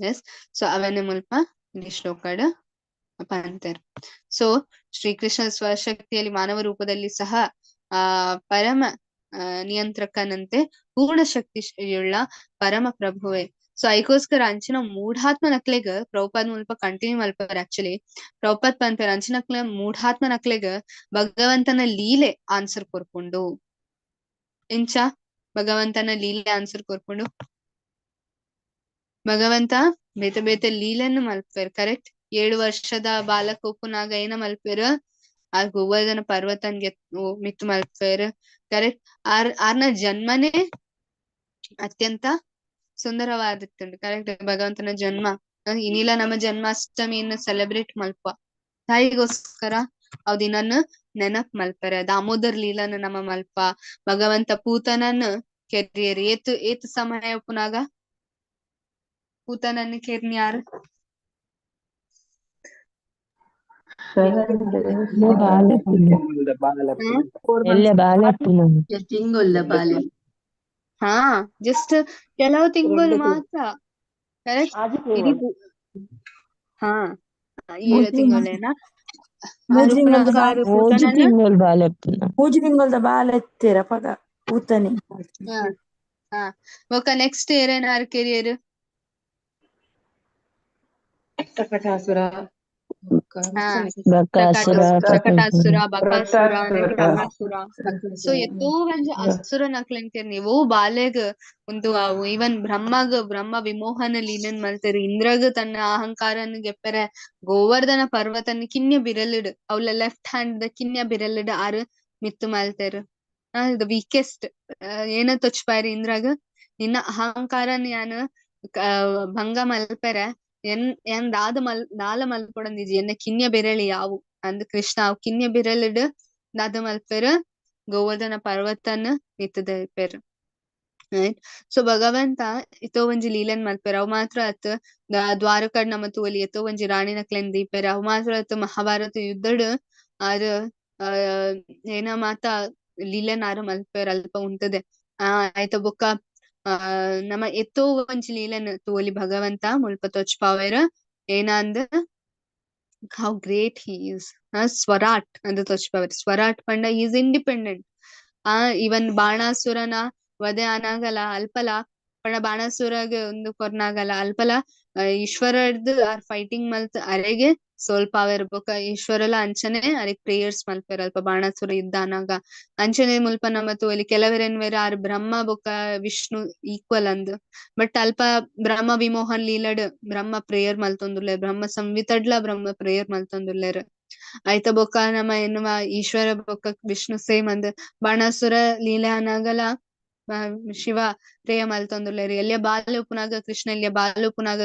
ಎಸ್. ಸೊ ಅವನೇ ಮುಲ್ಪ ಈ ಶ್ಲೋಕಡ್ ಪಂತೆರ್. ಸೊ ಶ್ರೀಕೃಷ್ಣ ಸ್ವಶಕ್ತಿಯಲ್ಲಿ ಮಾನವ ರೂಪದಲ್ಲಿ ಸಹ ಆ ಪರಮ ನಿಯಂತ್ರಕನಂತೆ ಪೂರ್ಣ ಶಕ್ತಿಯುಳ್ಳ ಪರಮ ಪ್ರಭುವೆ. ಸೊ ಐಕೋಸ್ಕರ ಅಂಚಿನ ಮೂಢಾತ್ಮ ನಕ್ಲೆಗ್ ಪ್ರಭುಪಾದ್ ಮುಲ್ಪ ಕಂಟಿನ್ಯೂ ಮಲ್ಪರ್. ಆಕ್ಚುಲಿ ಪ್ರಭುಪಾದ್ ಪನ್ಪೆರ್ ಅಂಚಿನಕ್ಲೆ ಮೂಢಾತ್ಮ ನಕ್ಲೆಗ್ ಭಗವಂತನ ಲೀಲೆ ಆನ್ಸರ್ ಕೊರ್ಪುಂಡು. ಇಂಚ ಭಗವಂತನ ಲೀಲೆ ಆನ್ಸರ್ ಕೊರ್ಪುಂಡು. ಭಗವಂತ ಬೇತೆ ಬೇತೆ ಲೀಲೆಯನ್ನು ಮಲ್ಪೆರ್, ಕರೆಕ್ಟ್. 7 ವರ್ಷದ ಬಾಲಕ ಉಪ್ಪುನಾಗ ಏನ ಮಲ್ಪೆರ್, ಆ ಗೋವರ್ಧನ ಪರ್ವತನ್ಗೆ ಮಿತ್ತು ಮಲ್ಪೆರ್, ಕರೆಕ್ಟ್. ಆರ್ನ ಜನ್ಮನೇ ಅತ್ಯಂತ ಸುಂದರವಾದಿತ್ತುಂಡು, ಕರೆಕ್ಟ್. ಭಗವಂತನ ಜನ್ಮ ಇನಿಲ ನಮ್ಮ ಜನ್ಮಾಷ್ಟಮಿಯನ್ನು ಸೆಲೆಬ್ರೇಟ್ ಮಲ್ಪ ತಾಯಿಗೋಸ್ಕರ ಅವ್ ದಿನನ್ ನೆನಪ್ ಮಲ್ಪೆರೆ. ದಾಮೋದರ್ ಲೀಲನ ನಮ್ಮ ಮಲ್ಪ ಭಗವಂತ ಪೂತನನ್ ಕೆರಿಯರ್ ಏತ್ ಏತ್ ಸಮಯ ಉಪ್ಪುನಾಗ ಪೂತನನ್ ಕೆರ್ನಿ ಯಾರು? ಎಲ್ಲ ಬಾಲಪ್ಪುನ ತಿಂಗೊಲ್ಲ ಬಾಲೆ. ಹಾ, ಜಸ್ಟ್ ಕೆಲವು ತಿಂಗಳು ಮಾತ್ರ. ಕರೆಕ್ಟ್. ಇಡೀ ಹಾ, ಏಳು ತಿಂಗಳೇನಾ? ಮೂಜಿ ತಿಂಗಳ್ದ ಬಾಲೆ. ಮೂಜಿ ತಿಂಗಳು ಬಾಲಪ್ಪುನ. ಮೂಜಿ ತಿಂಗಳ್ದ ಬಾಲೆ ಎತ್ತೀರ ಪಗ ಊತನೆ. ಹಾ ಹಾ ಬೊಕ ನೆಕ್ಸ್ಟ್ ಏರೇನಾರು ಕೆರಿಯರ್? ಶಕಟಾಸುರ. ಹಾ, ಬಕಾಸುರ. ಶಕಟಾಸುರ, ಬಕಾಸುರ, ಪ್ರಕಾಸುರ. ಸೊ ಎತ್ತೋ ಒಂಜಿ ಅಸುರ ನಕ್ಲೆನ್ ನೀವು ಬಾಲೆಗ್ ಒಂದು ಅವು ಈವನ್ ಬ್ರಹ್ಮಗ್ ಬ್ರಹ್ಮ ವಿಮೋಹನ ಲೀಲನ್ ಮಲ್ತೆರ್, ಇಂದ್ರಗ್ ತನ್ನ ಅಹಂಕಾರನ್ ಗೆಪ್ಪೆರೆ ಗೋವರ್ಧನ ಪರ್ವತನ್ ಕಿನ್ಯ ಬಿರಲಿಡ್ ಅವ್ಲ ಲೆಫ್ಟ್ ಹ್ಯಾಂಡ್ ದ ಕಿನ್ಯ ಬಿರಲಿಡ್ ಆರ್ ಮಿತ್ತು ಮಲ್ತೆರ್. The weakest ಏನ ತೊಚ್ಪಾಯರ್ ಇಂದ್ರಗ್, ನಿನ್ನ ಅಹಂಕಾರನ್ ಯಾನ್ ಭಂಗ ಮಲ್ಪೆರೆ ಎನ್ ಎನ್ ದಾದ ಮಲ್ ದಾಲ ಮಲ್ಪೊಡಂದಿಜಿ, ಎನ್ನ ಕಿನ್ಯ ಬಿರಳಿ ಯಾವು ಅಂದ್ ಕೃಷ್ಣ ಅವ್ ಕಿನ್ಯ ಬಿರಳಿಡ್ ದಾದ ಮಲ್ಪೆರ್ ಗೋವರ್ಧನ ಪರ್ವತನ್ ಮಿತ್ತದಲ್ಪೆರ್. ರೈಟ್. ಸೊ ಭಗವಂತ ಇತೋ ಒಂಜಿ ಲೀಲನ್ ಮಲ್ಪೆರ್. ಅವ್ ಮಾತ್ರ ಅತ್ ದ್ವಾರಕಡ್ ನಮ ತೂವೊಲಿ ಎತ್ತೋ ಒಂಜಿ ರಾಣಿನಕ್ಲೆನ್ ದೀಪೆರ್. ಅವ್ ಮಾತ್ರ ಅತ್ ಮಹಾಭಾರತ ಯುದ್ಧಡ್ ಆರ್ ಏನ ಮಾತ ಲೀಲನ್ ಆರ್ ಮಲ್ಪೆರ್ ಅಲ್ಪ ಉಂತದೆ. ಆಯ್ತ ಬೊಕ್ಕ ನಮ ಎತ್ತೋ ಒಂಜಿ ಲೀಲನ್ ತೂವೊಲಿ ಭಗವಂತ ಮುಲ್ಪ ತೊಚ್ಪಾವೆರ್ ಏನಂದ್ how great he is. ಸ್ವರಾಟ್ ಅಂದ್ ತೊಚ್ಪಾವೆರ್. ಸ್ವರಾಟ್ ಪಂಡ is independent. ಇವನ್ ಬಾಣಾಸುರನ ವಧೆ ಆನಾಗಲ ಅಲ್ಪಲ ಪಂಡ ಬಾಣಾಸುರಗ್ ಒಂದು ಕೊರ್ನಾಗಲ ಅಲ್ಪಲ ಈಶ್ವರರ್ದ್ ಆರ್ ಫೈಟಿಂಗ್ ಮಲ್ತ್ ಅರೆಗೆ ಸೋಲ್ಪಾವೆರ್. ಬೊಕ ಈಶ್ವರಲ ಅಂಚನೆ ಅರೆಗ್ ಪ್ರೇಯರ್ಸ್ ಮಲ್ಪೆರ್ ಅಲ್ಪ ಬಾಣಾಸುರ ಯುದ್ಧ ಆನಾಗ. ಅಂಚನೆ ಮುಲ್ಪ ನಮ ತೂವೊಲಿ ಕೆಲವೆರೆನ್ವೆರ್ ಆರ್ ಬ್ರಹ್ಮ ಬೊಕ ವಿಷ್ಣು ಈಕ್ವಲ್ ಅಂದ್, ಬಟ್ ಅಲ್ಪ ಬ್ರಹ್ಮ ವಿಮೋಹನ್ ಲೀಲಡ್ ಬ್ರಹ್ಮ ಪ್ರೇಯರ್ ಮಲ್ತೊಂದುಲ್ಲೆರ್, ಬ್ರಹ್ಮ ಸಂಹಿತಡ್ಲ ಬ್ರಹ್ಮ ಪ್ರೇಯರ್ ಮಲ್ತೊಂದುಲ್ಲೆರ್. ಆಯ್ತ ಬೊಕ್ಕ ನಮ ಎನ್ನುವ ಈಶ್ವರ ಬೊಕ್ಕ ವಿಷ್ಣು ಸೇಮ್ ಅಂದ್, ಬಾಣಾಸುರ ಲೀಲೆ ಆನಾಗಲ ಶಿವ ಪ್ರೇಯ ಮಲ್ತೊಂದುಲ್ಲೆರ್. ಎಲ್ಲಿಯ ಬಾಲೆ ಉಪ್ಪುನಾಗ ಕೃಷ್ಣ ಎಲ್ಲಿಯ ಬಾಲೆ ಉಪ್ಪುನಾಗ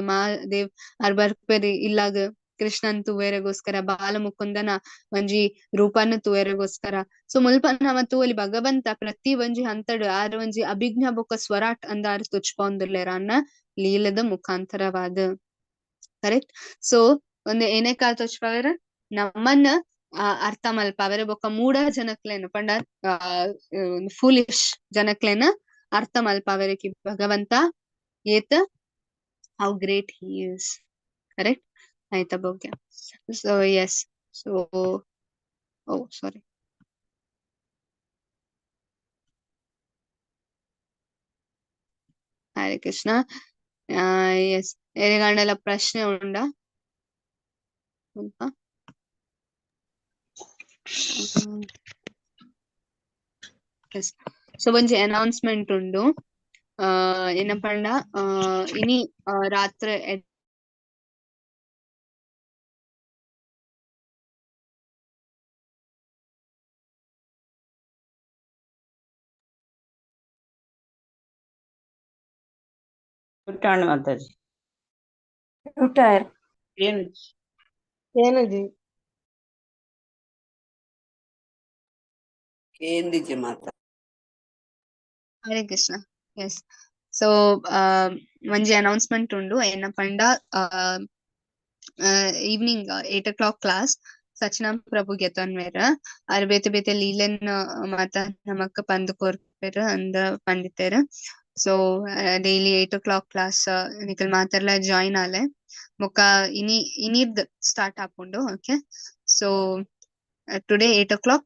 ಮಹಾದೇವ್ ಆರ್ ಬರ್ಪೆರ್ ಇಲ್ಲಾಗ ಕೃಷ್ಣನ್ ತೂವೆರೆಗೋಸ್ಕರ, ಬಾಲ ಮುಕುಂದನ ಒಂಜಿ ರೂಪನ್ ತೂವೆರೆಗೋಸ್ಕರ. ಸೊ ಮುಲ್ಪ ನಮ ತೂವೊಲಿ ಭಗವಂತ ಪ್ರತಿ ಒಂಜಿ ಹಂತಡ್ ಆರ್ ಒಂಜಿ ಅಭಿಜ್ಞ ಬೊಕ್ಕ ಸ್ವರಾಟ್ ಅಂದ ಆರ್ ತುಚ್ಪೊಂದುಲ್ಲೆರ್ ಅನ್ನ ಲೀಲದ ಮುಖಾಂತರವಾದ. ಕರೆಕ್ಟ್. ಸೊ ಒಂದು ಏನೇ ಕಾಲ್ ತೊಚ್ಪಾವೆರ್ ನಮ್ಮನ್ನ ಅರ್ಥ ಮಲ್ಪಾವೆರ್ ಬೊಕ್ಕ ಮೂಢ ಜನಕ್ಲೆನ್ ಪಂಡ ಫೂಲಿಶ್ ಜನಕ್ಲೆನ್ ಅರ್ಥ ಮಲ್ಪಾವೆರ್ ಕಿ ಭಗವಂತ ಏತ್ how great he is. Correct. ಆಯ್ತಾ ಬಗ್ಗೆ. So yes, so oh sorry, Hare Krishna. Yes, ಏರೆಗಾಂಡಲ ಪ್ರಶ್ನೆ ಉಂಡಾ? ಎಸ್. ಸೊ ಒಂಜಿ ಅನೌನ್ಸ್ಮೆಂಟ್ ಉಂಡು. ಏನಪಂಡ ಇನಿ ರಾತ್ರೆ ಊಟ ಮಾತಾಜಿ. ಊಟ ಏನು ಏನಜಿ ಕೇಂದಿಜಿ ಮಾತಾ. ಹರೇ ಕೃಷ್ಣ. ಎಸ್. ಸೊ ಒಂಜಿ ಅನೌನ್ಸ್ಮೆಂಟ್ ಉಂಡು. ಏನಪಂಡ ಈವ್ನಿಂಗ್ 8 o'clock class ಸಚನಂ ಪ್ರಭು ಗೆತೊನ್ವೆರ್ ಆರ್ ಬೇತೆ ಬೇತೆ ಲೀಲನ್ ಮಾತ ನಮಕ್ ಪಂದ್ ಕೊರ್ಪೆರ್ ಅಂದ್ ಪಂಡಿತೆರ್. ಸೊ ಡೈಲಿ 8 o'clock class ನಿಕಲ್ ಮಾತೆರ್ಲ ಜಾಯಿನ್ ಆಲೆ. ಬೊಕ್ಕ ಇನಿ ಇನಿರ್ದ್ ಸ್ಟಾರ್ಟ್ ಆಪುಂಡು. Okay. So today 8 o'clock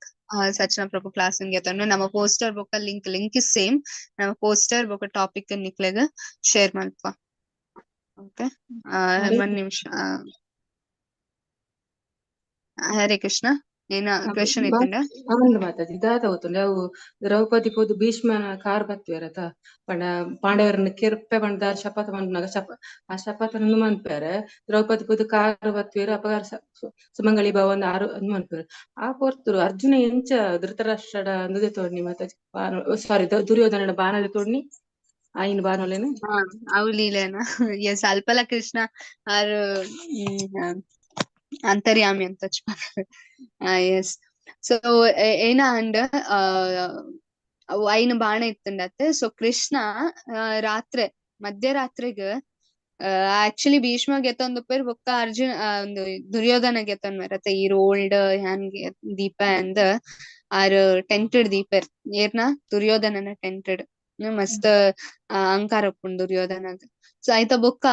Sachana Prabhu class ಗೆತೊನ್ವೆ. ನಮ್ಮ ಪೋಸ್ಟರ್ ಬೊಕ್ಕ ಲಿಂಕ್ ಲಿಂಕ್ is same. ನಮ್ಮ ಪೋಸ್ಟರ್ ಬೊಕ್ಕ ಟಾಪಿಕ್ ನಿಕ್ಲೆಗ್ ಶೇರ್ ಮಲ್ಪ. ಓಕೆ. ಒಂದ್ ನಿಮಿಷ. ಹರೇ ಕೃಷ್ಣ. ಏನ ಕ್ವೆಶನ್ ಇತ್ತಂಡ? ಅಂದ್ ಮಾತಾಜಿ ದಾದ ಗೊತ್ತುಂಡು ಅವು ದ್ರೌಪದಿ ಪೋದು ಭೀಷ್ಮನ ಕಾರ್ ಬತ್ತುವೆರತ ಪಂಡ ಪಾಂಡವರನ್ನ ಕೆರ್ಪೆ ಪಂಡ ಶಪಥ ಮನ್ಪುನಗ ಆ ಶಪಥವನ್ನು ಮನ್ಪೆರೆ ದ್ರೌಪದಿ ಪೋದು ಕಾರ್ ಬತ್ತುವೆರ್ ಅಪಗ ಸುಮಂಗಲಿ ಭವನ ಆರು ಮನ್ಪೆರ್. ಆ ಪೊರ್ತುಡು ಅರ್ಜುನ ಎಂಚ ಧೃತರಾಷ್ಟ್ರಡ ಅಂದುದೆ ತೋಡ್ನಿ ಮಾತಾಜಿ, ಸಾರಿ ದುರ್ಯೋಧನನ ಬಾಣದ ತೋಡ್ನಿ ಆಯಿನ ಬಾಣೋಲೇನು ಅವು ಲೀಲೆನ. ಎಸ್, ಅಲ್ಪಲ ಕೃಷ್ಣ ಆರ್ ಅಂತರ್ಯಾಮಿ ಅಂತ ಎಸ್. ಸೊ ಏನ ಅಂಡ್ ಅವು ಐನ ಬಾಣ ಇತ್ತಂಡತ್ತೆ. ಸೊ ಕೃಷ್ಣ ರಾತ್ರೆ ಮಧ್ಯರಾತ್ರಿಗ್ ಆಕ್ಚುಲಿ ಭೀಷ್ಮ ಗೆತ್ತೊಂದುಪ್ಪೆರ್ ಬೊಕ್ಕ ಅರ್ಜುನ ಒಂದು ದುರ್ಯೋಧನ ಗೆತ್ತೊನ್ವೆರ್ ಅತ್ತ ಈ ರೋಲ್ಡ್ ಹ್ಯಾನ್ ದೀಪ ಅಂದ್ ಆರ್ ಟೆಂಟೆಡ್ ದೀಪೆರ್ ಏರ್ನ ದುರ್ಯೋಧನನ ಟೆಂಟೆಡ್ ಮಸ್ತ್ ಅಹಂಕಾರ ಉಪ್ಪುಂಡು ದುರ್ಯೋಧನಗ್. ಸೊ ಐತ ಬೊಕ್ಕ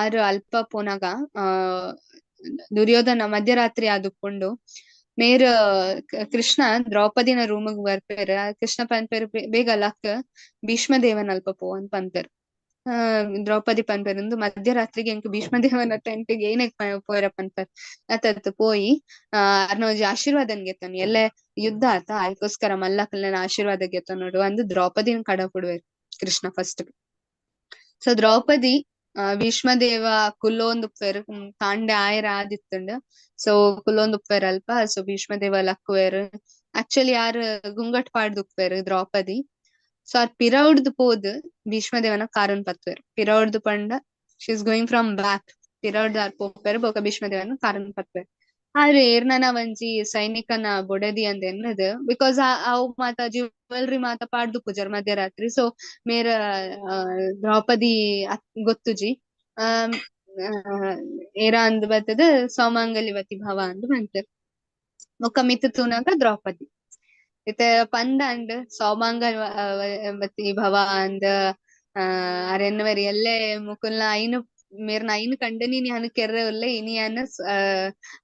ಆರ್ ಅಲ್ಪ ಪೋನಾಗ ದುರ್ಯೋಧನ ಮಧ್ಯರಾತ್ರಿ ಆದುಪ್ಪುಂಡು. ಮೇರ್ ಕೃಷ್ಣ ದ್ರೌಪದಿನ ರೂಮಿಗ್ ಬರ್ಪೆರ್. ಕೃಷ್ಣ ಪನ್ಪೆರ್ ಬೇಗ ಲಕ್ ಭೀಷ್ಮ ದೇವನ ಅಲ್ಪ ಪೋ ಅಂತ ಪನ್ಪೆರ್. ದ್ರೌಪದಿ ಪನ್ಪೆರ್ ಉಂದು ಮಧ್ಯರಾತ್ರಿಗೆ ಎಂಕ್ ಭೀಷ್ಮ ದೇವನ ಟೆಂಟ್ ಏನಕ್ ಪೋಯರ ಪನ್ಪೆರ್. ಅತ್ತತ್ ಪೋಯಿ ಅರ್ನ ಒಂಜಿ ಆಶೀರ್ವಾದನ್ ಗೆತ್ತೊನ್ ಎಲ್ಲೆ ಯುದ್ಧ ಆತ ಅಯ್ಕೋಸ್ಕರ ಮಲ್ಲಕಲ್ನ ಆಶೀರ್ವಾದ ಗೆತ್ತೊನೊಡು ಅಂದ್ ದ್ರೌಪದಿನ ಕಡಪುಡುವೆರ್ ಕೃಷ್ಣ ಫಸ್ಟ್. ಸೊ ದ್ರೌಪದಿ ಭೀಷ್ಮ ದೇವ ಕುಲ್ಲೊಂದುಪ್ಪೆರ್ ಕಾಂಡೆ ಆಯೆರ ಆದಿತ್ತುಂಡು. ಸೊ ಕುಲ್ಲೊಂದುಪ್ಪೆರ್ ಅಲ್ಪ. ಸೊ ಭೀಷ್ಮ ದೇವ ಲಕ್ಕುವೆರ್. ಆಕ್ಚುಲಿ ಯಾರ್ ಗುಂಗಟ್ ಪಾಡ್ದುಪ್ಪೆರ್ ದ್ರೌಪದಿ. ಸೊ ಆರ್ ಪಿರವುಡ್ದು ಪೋದು ಭೀಷ್ಮ ದೇವನ ಕಾರನ್ ಪತ್ತುವೆರ್. ಪಿರವುಡ್ದು ಪಂಡ she is going from back. ಪಿರವುಡ್ದು ಆರ್ ಪೋಪೆರ್ ಬೊಕ ಭೀಷ್ಮ ದೇವನ ಕಾರನ್ ಪತ್ತುವೆರ್. ಆರ್ ಏರ್ನನ ಒಂಜಿ ಸೈನಿಕನ ಬೊಡೆದಿ ಅಂದ್ ಎನ್ನದು because ಅವು ಮಾತ ಜ್ಯುವೆಲ್ರಿ ಮಾತ ಪಾಡ್ದುಪ್ಪುಜೆರ್ ಮಧ್ಯರಾತ್ರಿ. ಸೊ ಮೇರ್ ದ್ರೌಪದಿ ಗೊತ್ತುಜಿ ಏರ ಅಂದ್ ಬತ್ತದ್ ಸೌಮಾಂಗಲ್ಯವತಿ ಭವ ಅಂದ್ ಪನ್ಪೆರ್. ಬೊಕ್ಕ ಮಿತ್ತ್ ತೂನಗ ದ್ರೌಪದಿ. ಇತ್ತೆ ಪಂದಾಂಡ್ ಸೌಮಾಂಗಲ್ಯವತಿ ಭವ ಅಂದ್ ಆರ್ ಎನ್ನುವೆರ್ ಎಲ್ಲೆ ಮುಕುಲ್ನ ಐನು ಮೇರ್ನ ಐನ್ ಕಂಡನಿ ಯಾನ್ ಕೆರ್ರೆ ಉಲ್ಲೆ ಇನಿ ಯಾನ್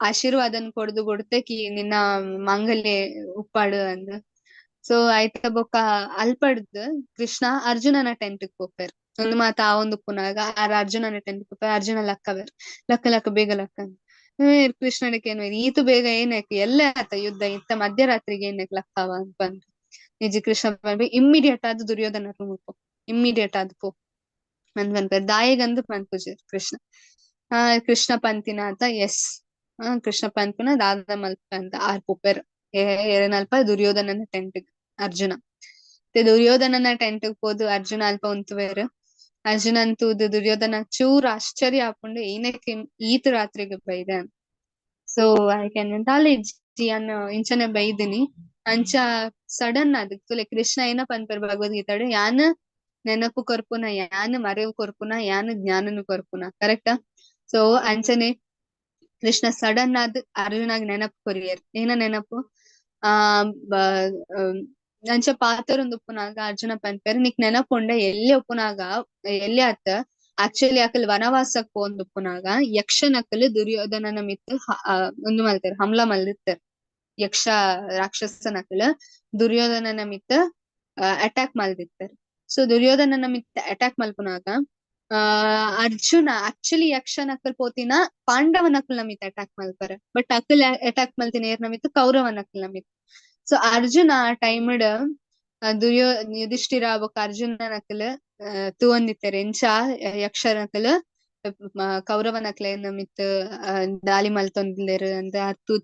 ಆಶೀರ್ವಾದನ್ ಕೊರ್ದು ಬುಡ್ತೆ ಕಿ ನಿನ್ನ ಮಾಂಗಲ್ಯ ಉಪ್ಪಾಡು ಅಂದ್. ಸೊ ಐತ ಬೊಕ್ಕ ಅಲ್ಪಡ್ದ್ ಕೃಷ್ಣ ಅರ್ಜುನನ ಟೆಂಟ್ ಪೋಪೆರ್. ಉಂದು ಮಾತ ಆವೊಂದುಪ್ಪುನಗ ಆರ್ ಅರ್ಜುನನ ಟೆಂಟ್ ಪೋಪೆರ್. ಅರ್ಜುನ ಲಕ್ಕವೆರ್ ಲಕ್ಕ ಲಕ್ಕ ಬೇಗ ಲಕ್ಕ ಕೃಷ್ಣನ ಕೇನ್ವೆರ್ ಈತು ಬೇಗ ಏನಕ್ ಎಲ್ಲೆ ಆತ ಯುದ್ಧ ಇತ್ತ ಮಧ್ಯರಾತ್ರಿಗೆ ಏನಕ್ ಲಕ್ಕವ ಅಂತ ಪನ್ಪೆ. ನಿಜ ಕೃಷ್ಣ ಪನ್ಪೆ ಇಮ್ಮಿಡಿಯೇಟ್ ಆದ್ ದುರ್ಯೋಧನ ರೂಮ್ ಪೋ ಇಮ್ಮಿಡಿಯೇಟ್ ಆದ್ ಪೋ ಅಂದ್ ಪನ್ಪೆರ್. ದಾಯೆಗಂದ್ ಪನ್ಪುಜೆರ್ ಕೃಷ್ಣ. ಕೃಷ್ಣ ಪಂತಿನ ಆತ ಎಸ್ ಕೃಷ್ಣ ಪನ್ಪುನ ದಾದ ಮಲ್ಪೆ ಅಂತ ಆರ್ ಪೋಪೆರ್. ಏರೆನಲ್ಪ ದುರ್ಯೋಧನನ ಟೆಂಟ್ ಅರ್ಜುನ. ದುರ್ಯೋಧನನ ಟೆಂಟ್ ಪೋದು ಅರ್ಜುನ ಅಲ್ಪ ಉಂತುವೆರ್. ಅರ್ಜುನನ್ ತೂದು ದುರ್ಯೋಧನ ಚೂರ್ ಆಶ್ಚರ್ಯ ಆಪುಂಡು ಏನಕ್ಕೆ ಈತ್ ರಾತ್ರಿಗೆ ಬೈದೆ. ಸೊ I can ದಾಲ ಇಜ್ಜಿ ಅನ್ನ ಇಂಚನೆ ಬೈದಿನಿ ಅಂಚ ಸಡನ್ ಆದ್ ತುಲೆ ಕೃಷ್ಣ ಏನ ಪನ್ಪೆರ್ ಭಗವದ್ಗೀತಾಡ್ ಯಾನ್ ನೆನಪು ಕೊರ್ಪುನ ಯಾನ್ ಮರೆವು ಕೊರ್ಪುನ ಯಾನ್ ಜ್ಞಾನನು ಕೊರ್ಪುನ ಕರೆಕ್ಟಾ. ಸೊ ಅಂಚನೆ ಕೃಷ್ಣ ಸಡನ್ ಆದ್ ಅರ್ಜುನಾಗ್ ನೆನಪು ಕೊರಿಯರ್. ಏನ ನೆನಪು ಅಂಚ ಪಾತರೊಂದುಪ್ಪುನಾಗ ಅರ್ಜುನ ಪನ್ಪೆರ್ ನಿಕ್ ನೆನಪುಂಡ ಎಲ್ಲಿ ಉಪ್ಪುನಾಗ ಎಲ್ಲಿ ಆತ ಆಕ್ಚುಲಿ ಅಕಲ್ ವನವಾಸಕ್ ಪೋಂದುಪ್ಪುನಾಗ ಯಕ್ಷನಕಲ್ ದುರ್ಯೋಧನನ ಮಿತ್ತ್ ಉಂದು ಮಲ್ತೆರ್ ಹಮ್ಲಾ ಮಲ್ದಿತ್ತೆರ್. ಯಕ್ಷ ರಾಕ್ಷಸನಕಲ್ ದುರ್ಯೋಧನನ ಮಿತ್ತ್ ಅಟ್ಯಾಕ್ ಮಲ್ದಿತ್ತೆರ್. ಸೊ ದುರ್ಯೋಧನನ ಮಿತ್ತ್ ಅಟ್ಯಾಕ್ ಮಲ್ಪುನಾಗ ಅರ್ಜುನ ಆಕ್ಚುಲಿ ಯಕ್ಷನಕಲ್ ಪೋತಿನ ಪಾಂಡವನಕಲ್ನ ಮಿತ್ತ್ ಅಟ್ಯಾಕ್ ಮಲ್ಪರೆ ಬಟ್ ಅಕಲ್ ಅಟ್ಯಾಕ್ ಮಲ್ತಿನ ಏರ್ನ ಮಿತ್ತ್ ಕೌರವನಕಲ್ನ ಮಿತ್ತ್. ಸೊ ಅರ್ಜುನ ಆ ಟೈಮ್ಡ್ ಯುಧಿಷ್ಠಿರ ಬೊಕ್ಕ ಅರ್ಜುನನಕಲ್ ತೂವೊಂದಿತ್ತೆರ್ ಎಂಚ ಯಕ್ಷನಕಲ್ ಕೌರವನಕ್ಲೆನ ಮಿತ್ತ್ ದಾಳಿ ಮಲ್ತೊಂದುಲ್ಲೆರ್ ಅಂದ್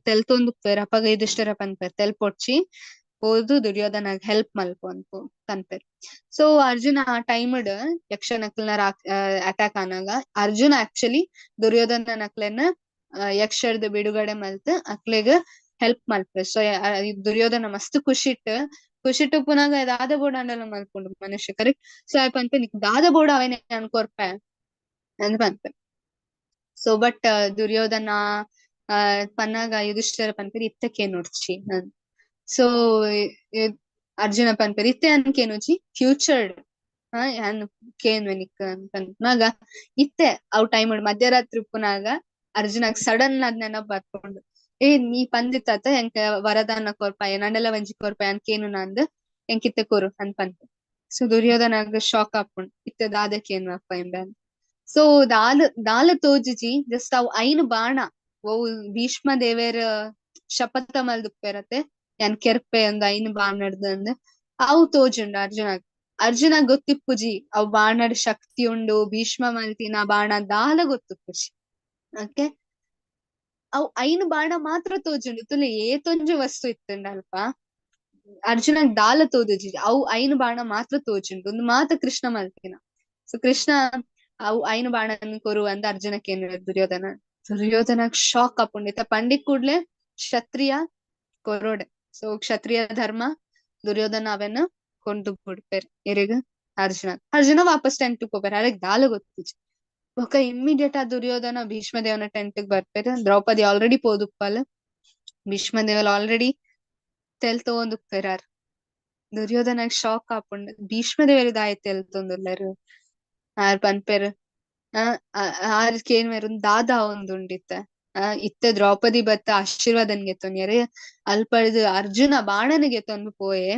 ತೆಲ್ತೊಂದುಪ್ಪೆರ್. ಅಪಗ ಯುಧಿಷ್ಠಿರ ಪನ್ಪೆರ್ ತೆಲ್ಪೊಡ್ಚಿ ಪೋದು ದುರ್ಯೋಧನಗ್ ಹೆಲ್ಪ್ ಮಲ್ಪು ಅನ್ಪು ಪನ್ಪೆರ್. ಸೊ ಅರ್ಜುನ ಆ ಟೈಮ್ಡ್ ಯಕ್ಷನಕ್ಲೆನ ಅಟ್ಯಾಕ್ ಆನಾಗ ಅರ್ಜುನ ಆಕ್ಚುಲಿ ದುರ್ಯೋಧನನಕ್ಲೆನ ಯಕ್ಷರ್ದ್ ಬಿಡುಗಡೆ ಮಲ್ತ್ ಅಕ್ಲೆಗ್ ಹೆಲ್ಪ್ ಮಲ್ಪೆ. ಸೊ ದುರ್ಯೋಧನ ಮಸ್ತ್ ಖುಷಿಟ್ ಖುಷಿಟ್ ಉಪ್ಪುನಾಗ ದಾದ ಬೋಡಾಂಡಲ ಮಲ್ಪುಂಡು ಮನುಷ್ಯ ಕರೆಕ್ಟ್. ಸೊ ಆಯ್ ಪನ್ಪೆ ನಿಕ್ ದಾದ ಬೋಡ ಅವೇನೆ ಯಾನ್ ಕೊರ್ಪೆ ಅಂದ್ ಪನ್ಪೆ. ಸೊ ಬಟ್ ದುರ್ಯೋಧನ ಪನ್ನಾಗ ಯುಧಿಷ್ಠಿರ ಪನ್ಪೆರ್ ಇತ್ತೆ ಕೇನೊಡ್ಚಿ. ಸೊ ಅರ್ಜುನ ಪನ್ಪೆರ್ ಇತ್ತೆ ಯಾನ್ ಕೇನುಜಿ ಫ್ಯೂಚರ್ ಯಾನ್ ಕೇನ್ವೆ ನಿಕ್ ಪನ್ಪುನಾಗ ಇತ್ತೆ ಅವ್ ಟೈಮ್ ಮಧ್ಯರಾತ್ರಿ ಉಪ್ಪುನಾಗ ಅರ್ಜುನಗ್ ಸಡನ್ ಆದ್ ನೆನಪ್ ಬರ್ಪುಂಡು ಏ ನೀ ಪಂದಿತ್ತಾತ ಎಂಕ್ ವರದಾನ ಕೊರ್ಪ ಏನಾಂಡಲ ಒಂಜಿ ಕೊರ್ಪ ಯಾನ್ ಕೇನುನ ಅಂದ್ ಎಂಕ್ ಇತ್ತೆ ಕೊರು ಅಂದ್ ಪನ್ಪೆ. ಸೊ ದುರ್ಯೋಧನಗ್ ಶಾಕ್ ಆಪುಂಡು ಇತ್ತೆ ದಾದ ಕೇನ್ವಪ್ಪ ಎಂಬೆ. ಸೊ ದಾಲ ದಾಲ ತೋಜುಜಿ ಜಸ್ಟ್ ಅವು ಐನ್ ಬಾಣ ಓ ಭೀಷ್ಮ ದೇವೆರ್ ಶಪಥ ಮಲ್ದುಪ್ಪೆರತೆ ಯಾನ್ ಕೆರ್ಪೆ ಅಂದ್ ಐನ್ ಬಾಣಡ್ದ್ ಅಂದ್ ಅವು ತೋಜುಂಡು ಅರ್ಜುನಗ್. ಅರ್ಜುನ ಗೊತ್ತಿಪ್ಪುಜಿ ಅವು ಬಾಣಡ್ ಶಕ್ತಿ ಉಂಡು ಭೀಷ್ಮ ಮಲ್ತಿನ ಬಾಣ ದಾಲ ಗೊತ್ತಿಪ್ಪುಜಿ. ಓಕೆ ಅವು ಐನ್ ಬಾಣ ಮಾತ್ರ ತೋಜುಂಡು ತುಲೆ ಏತೊಂಜಿ ವಸ್ತು ಇತ್ತುಂಡ ಅಲ್ಪ ಅರ್ಜುನಗ್ ದಾಲ ತೋಜುಜಿ ಅವು ಐನ್ ಬಾಣ ಮಾತ್ರ ತೋಜುಂಡು ಒಂದು ಮಾತ ಕೃಷ್ಣ ಮಲ್ತಿನ. ಸೊ ಕೃಷ್ಣ ಅವು ಐನ್ ಬಾಣನ್ ಕೊರು ಅಂದ್ ಅರ್ಜುನ ಕೇನ್ವೆರ್ ದುರ್ಯೋಧನ. ದುರ್ಯೋಧನ ಶಾಕ್ ಆಪುಂಡು ಇತ್ತ ಪಂಡಿ ಕೂಡ್ಲೆ ಕ್ಷತ್ರಿಯ ಕೊರೋಡೆ. ಸೊ ಕ್ಷತ್ರಿಯ ಧರ್ಮ ದುರ್ಯೋಧನ ಅವೆನ್ ಕೊಂಡು ಬಿಡ್ಪೆರ್ ಎರೆಗ್ ಅರ್ಜುನ. ಅರ್ಜುನ ವಾಪಸ್ ಟೆಂಟ್ ಪೋಪೆರ್ ಅರೆಗ್ ದಾಲ ಗೊತ್ತಿಜ್ಜಿ. ಬೊಕ ಇಮ್ಮಿಡಿಯೇಟ್ ಆ ದುರ್ಯೋಧನ ಭೀಷ್ಮದೇವನ ಟೆಂಟ್ ಬರ್ಪೆರ್. ದ್ರೌಪದಿ ಆಲ್ರೆಡಿ ಪೋದುಪ್ಪಲ್. ಭೀಷ್ಮದೇವಲ್ ಆಲ್ರೆಡಿ ತೆಲ್ತೊಂದುಪ್ಪೆರಾರ್. ದುರ್ಯೋಧನ ಶಾಕ್ ಆಪುಂಡು. ಭೀಷ್ಮದೇವರು ದಾಯೆ ತೆಲ್ತೊಂದುಲ್ಲೆರ್ ಆರ್ ಪನ್ಪೆರ್. ಆರ್ ಕೇನ್ವೆರ್ ದಾದ ಆವೊಂದುಂಡಿತ್ತೆ. ಇತ್ತೆ ದ್ರೌಪದಿ ಬತ್ತ ಆಶೀರ್ವಾದನ್ ಗೆತೊನ್ಯೆರ್. ಅಲ್ಪಡ್ದ್ ಅರ್ಜುನ ಬಾಣನ್ ಗೆತೊಂದು ಪೋಯೆ.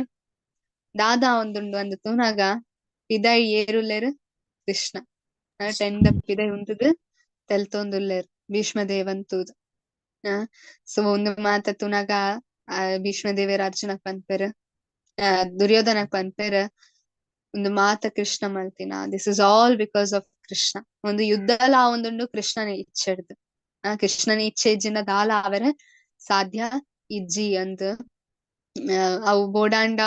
ದಾದ ಆವೊಂದುಂಡು ಅಂದ್ ತೂನಾಗ ಪಿದಾಯಿ ಏರುಲ್ಲೆರ್ ಕೃಷ್ಣ. ಟೆಂಟ್ ಪಿದಾಯಿ ಉಂತುದು ತೆಲ್ತೊಂದುಲ್ಲೆರ್ ಭೀಷ್ಮದೇವನ್ ತೂದು. ಸೊ ಉಂದು ಮಾತ ತೂನಾಗ ಭೀಷ್ಮದೇವೆರ್ ಅರ್ಜುನಗ್ ಪನ್ಪೆರ್, ದುರ್ಯೋಧನಗ್ ಪನ್ಪೆರ್, ಉಂದು ಮಾತ ಕೃಷ್ಣ ಮಲ್ತಿನ, this is all because of Krishna. ಒಂದು ಯುದ್ಧಲ ಆವೊಂದುಂಡು ಕೃಷ್ಣನ ಇಚ್ಛೆಡ್ದ್. ಕೃಷ್ಣನ ಇಚ್ಛೆ ಇಜ್ಜಿಂಡ ದಾಲ ಆವರೆ ಸಾಧ್ಯ ಇಜ್ಜಿ ಅಂದ್. ಅವು ಬೋಡಾಂಡ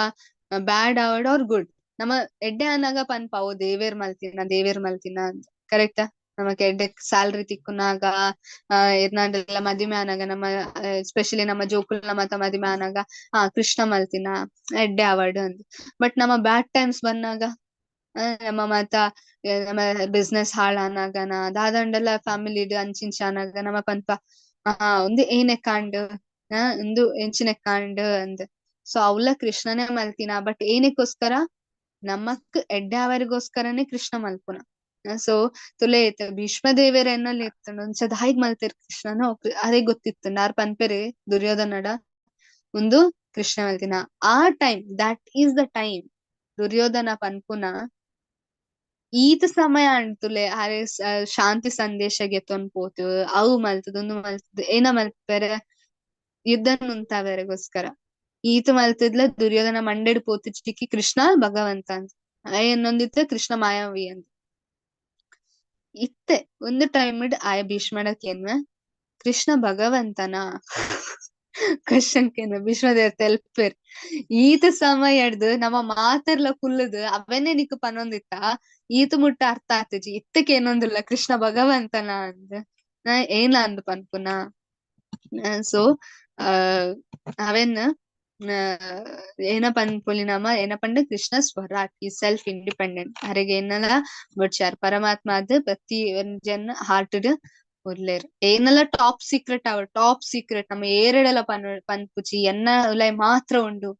ಬ್ಯಾಡ್ ಆವಡ್ ಆರ್ ಗುಡ್. ನಮ್ಮ ಎಡ್ಡೆ ಆನಾಗ ಪನ್ಪ ಓ ದೇವೆರ್ ಮಲ್ತಿನ ದೇವೆರ್ ಮಲ್ತಿನ ಅಂತ, ಕರೆಕ್ಟಾ? ನಮಕ್ ಎಡ್ಡೆ ಸ್ಯಾಲರಿ ತಿಕ್ಕುನಾಗ, ಏರ್ನಾಂಡಲ ಮದಿಮೆ ಆನಾಗ, ನಮ್ಮ ಎಸ್ಪೆಷಲಿ ನಮ್ಮ ಜೋಕುಲ್ನ ಮಾತ ಮದಿಮೆ ಆನಾಗ ಆ ಕೃಷ್ಣ ಮಲ್ತಿನ ಎಡ್ಡೆ ಆವಡ್ ಅಂದ್. ಬಟ್ ನಮ್ಮ ಬ್ಯಾಡ್ ಟೈಮ್ಸ್ ಬಂದಾಗ, ನಮ್ಮ ಮಾತ ನಮ್ಮ ಬಿಸ್ನೆಸ್ ಹಾಳಾನಾಗನ ದಾದಂಡಲ ಫ್ಯಾಮಿಲಿ ಅಂಚಿಂಚ ಆನಾಗ ನಮ್ಮ ಪನ್ಪ ಒಂದು ಏನೆ ಕಾಂಡ್, ಒಂದು ಎಂಚಿನ ಕಾಂಡ್ ಅಂದ್. ಸೊ ಅವ್ಲ ಕೃಷ್ಣನೇ ಮಲ್ತಿನ, ಬಟ್ ಏನಕ್ಕೋಸ್ಕರ ನಮಕ್ ಎಡ್ಡೆ ಅವರಿಗೋಸ್ಕರನೇ ಕೃಷ್ಣ ಮಲ್ಪುನ. ಸೊ ತುಲೆ ಭೀಷ್ಮ ದೇವೆರ್ ಎನ್ನಲ್ಲಿ ಇತ್ತುಂಡು ಒಂಚ ದಾಯಿಗ್ ಮಲ್ತೆರ್ ಕೃಷ್ಣನ ಅದೇ ಗೊತ್ತಿತ್ತು. ನಾರ್ ಪನ್ಪೆರೆ ದುರ್ಯೋಧನಡ ಒಂದು ಕೃಷ್ಣ ಮಲ್ತಿನ. ಆ time, that is the time Duryodhana ಪನ್ಪುನ ಈತ ಸಮಯ ಅಂಟುಲೆ ಅರೆ ಶಾಂತಿ ಸಂದೇಶ ಗೆತೊಂದು ಪೋತು ಅವು ಮಲ್ತದ ಉಂದು ಮಲ್ತದ ಏನ ಮಲ್ಪೆರೆ ಯುದ್ಧ ನುಂತಾವರೆಗೋಸ್ಕರ ಈತ ಮಲ್ತದ್ಲ ದುರ್ಯೋಧನ ಮಂಡೆಡ್ ಪೋತು ಚಿಕ್ಕಿ ಕೃಷ್ಣ ಭಗವಂತ ಅಂತ ಏನೊಂದಿತ್ತ ಕೃಷ್ಣ ಮಾಯಾವಿ ಅಂತ. ಇತ್ತೆ ಒಂದು ಟೈಮ್ ಆಯ ಭೀಷ್ಮಡಕೇನ್ವ ಕೃಷ್ಣ ಭಗವಂತನ ಕ್ವಶನ್ ಕೇನ್ವ ಭೀಷ್ಮದೇವ್ರ ತೆಲ್ಪೆರ್. ಈತ ಸಮಯ ಹಿಡ್ದು ನಮ್ಮ ಮಾತೆರ್ಲ ಕುಲ್ಲುದು ಅವನೇ ನಿಕ್ ಪನೊಂದಿತ್ತ ಈತ ಮುಟ್ಟ ಅರ್ಥ ಆತಿಜಿ ಇತ್ತಕ್ಕೆ ಏನೊಂದಿಲ್ಲ ಕೃಷ್ಣ ಭಗವಂತನ ಅಂದ್ ಏನ ಅಂದ್ ಪನ್ಪುನ. ಸೊ ಅವೆನ್ ಏನ ಪನ್ಪುಲಿ ನಮ ಏನ ಪಂಡ ಕೃಷ್ಣ ಸ್ವರಾಟ್ ಈ ಸೆಲ್ಫ್ ಇಂಡಿಪೆಂಡೆಂಟ್ ಅರೆಗೆ ಏನಲ್ಲ ಬೊಡ್ಚಾರ್ ಪರಮಾತ್ಮ ಅದ್ ಪ್ರತಿ ಜನ ಹಾರ್ಟ್ ಉರ್ಲೇರ್. ಏನೆಲ್ಲ ಟಾಪ್ ಸೀಕ್ರೆಟ್ ಅವ ಟಾಪ್ ಸೀಕ್ರೆಟ್ ನಮ್ಮ ಏರೆಡೆಲ್ಲ ಪನ್ಪುಚಿ ಎನ್ನ ಉಲೈ ಮಾತ್ರ ಉಂಡು,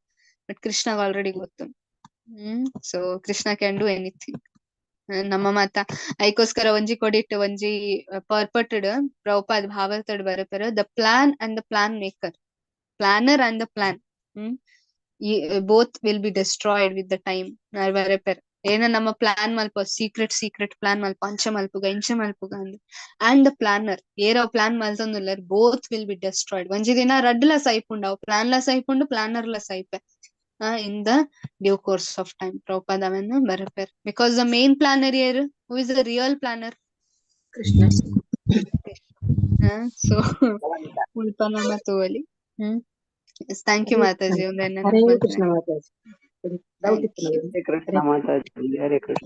ಬಟ್ ಕೃಷ್ಣಗ್ ಆಲ್ರೆಡಿ ಗೊತ್ತು. So Krishna can do anything. ನಮ್ಮ ಮಾತ ಐಕೋಸ್ಕರ ಒಂಜಿ ಕೊಡಿಟ್ಟು ಒಂಜಿ ಪರ್ಪಟೆಡ್ Prabhupad ಭಾವತಡ್ ಬರಪೆರ್, the plan and the plan maker, planner and the plan both will be destroyed with the time. ಬರಪೆರ್ ಏನ ನಮ್ಮ ಪ್ಲಾನ್ ಮಲ್ಪ ಸೀಕ್ರೆಟ್ ಸೀಕ್ರೆಟ್ ಪ್ಲಾನ್ ಮಲ್ಪ ಅಂಚ ಮಲ್ಪುಗ ಇಂಚ ಮಲ್ಪುಗ ಅಂದ್, ಅಂಡ್ the planar ಏರೋ ಪ್ಲಾನ್ ಮಲ್ತೊಂದುಲ್ಲೆರ್ ಬೋತ್ will be destroyed. ಒಂಜಿ ದಿನ ರಡ್ಡ್ಲ ಸೈಪುಂಡು, ಅವು ಪ್ಲಾನ್ ಲ ಸೈಪುಂಡು ಪ್ಲಾನರ್ ಲ ಸೈಪೆ in the due course of time. Prabhupada ಅವೆನ್ ಬರಪೆರ್ because the main planar ಏರ್, who is the real planner? Krishna. So ಮುಲ್ಪ ನಮ ತೂವೊಲಿ. Thank you Mataji. Hare Krishna Mataji. Thank you. Hare Krishna Mataji. Hare Krishna.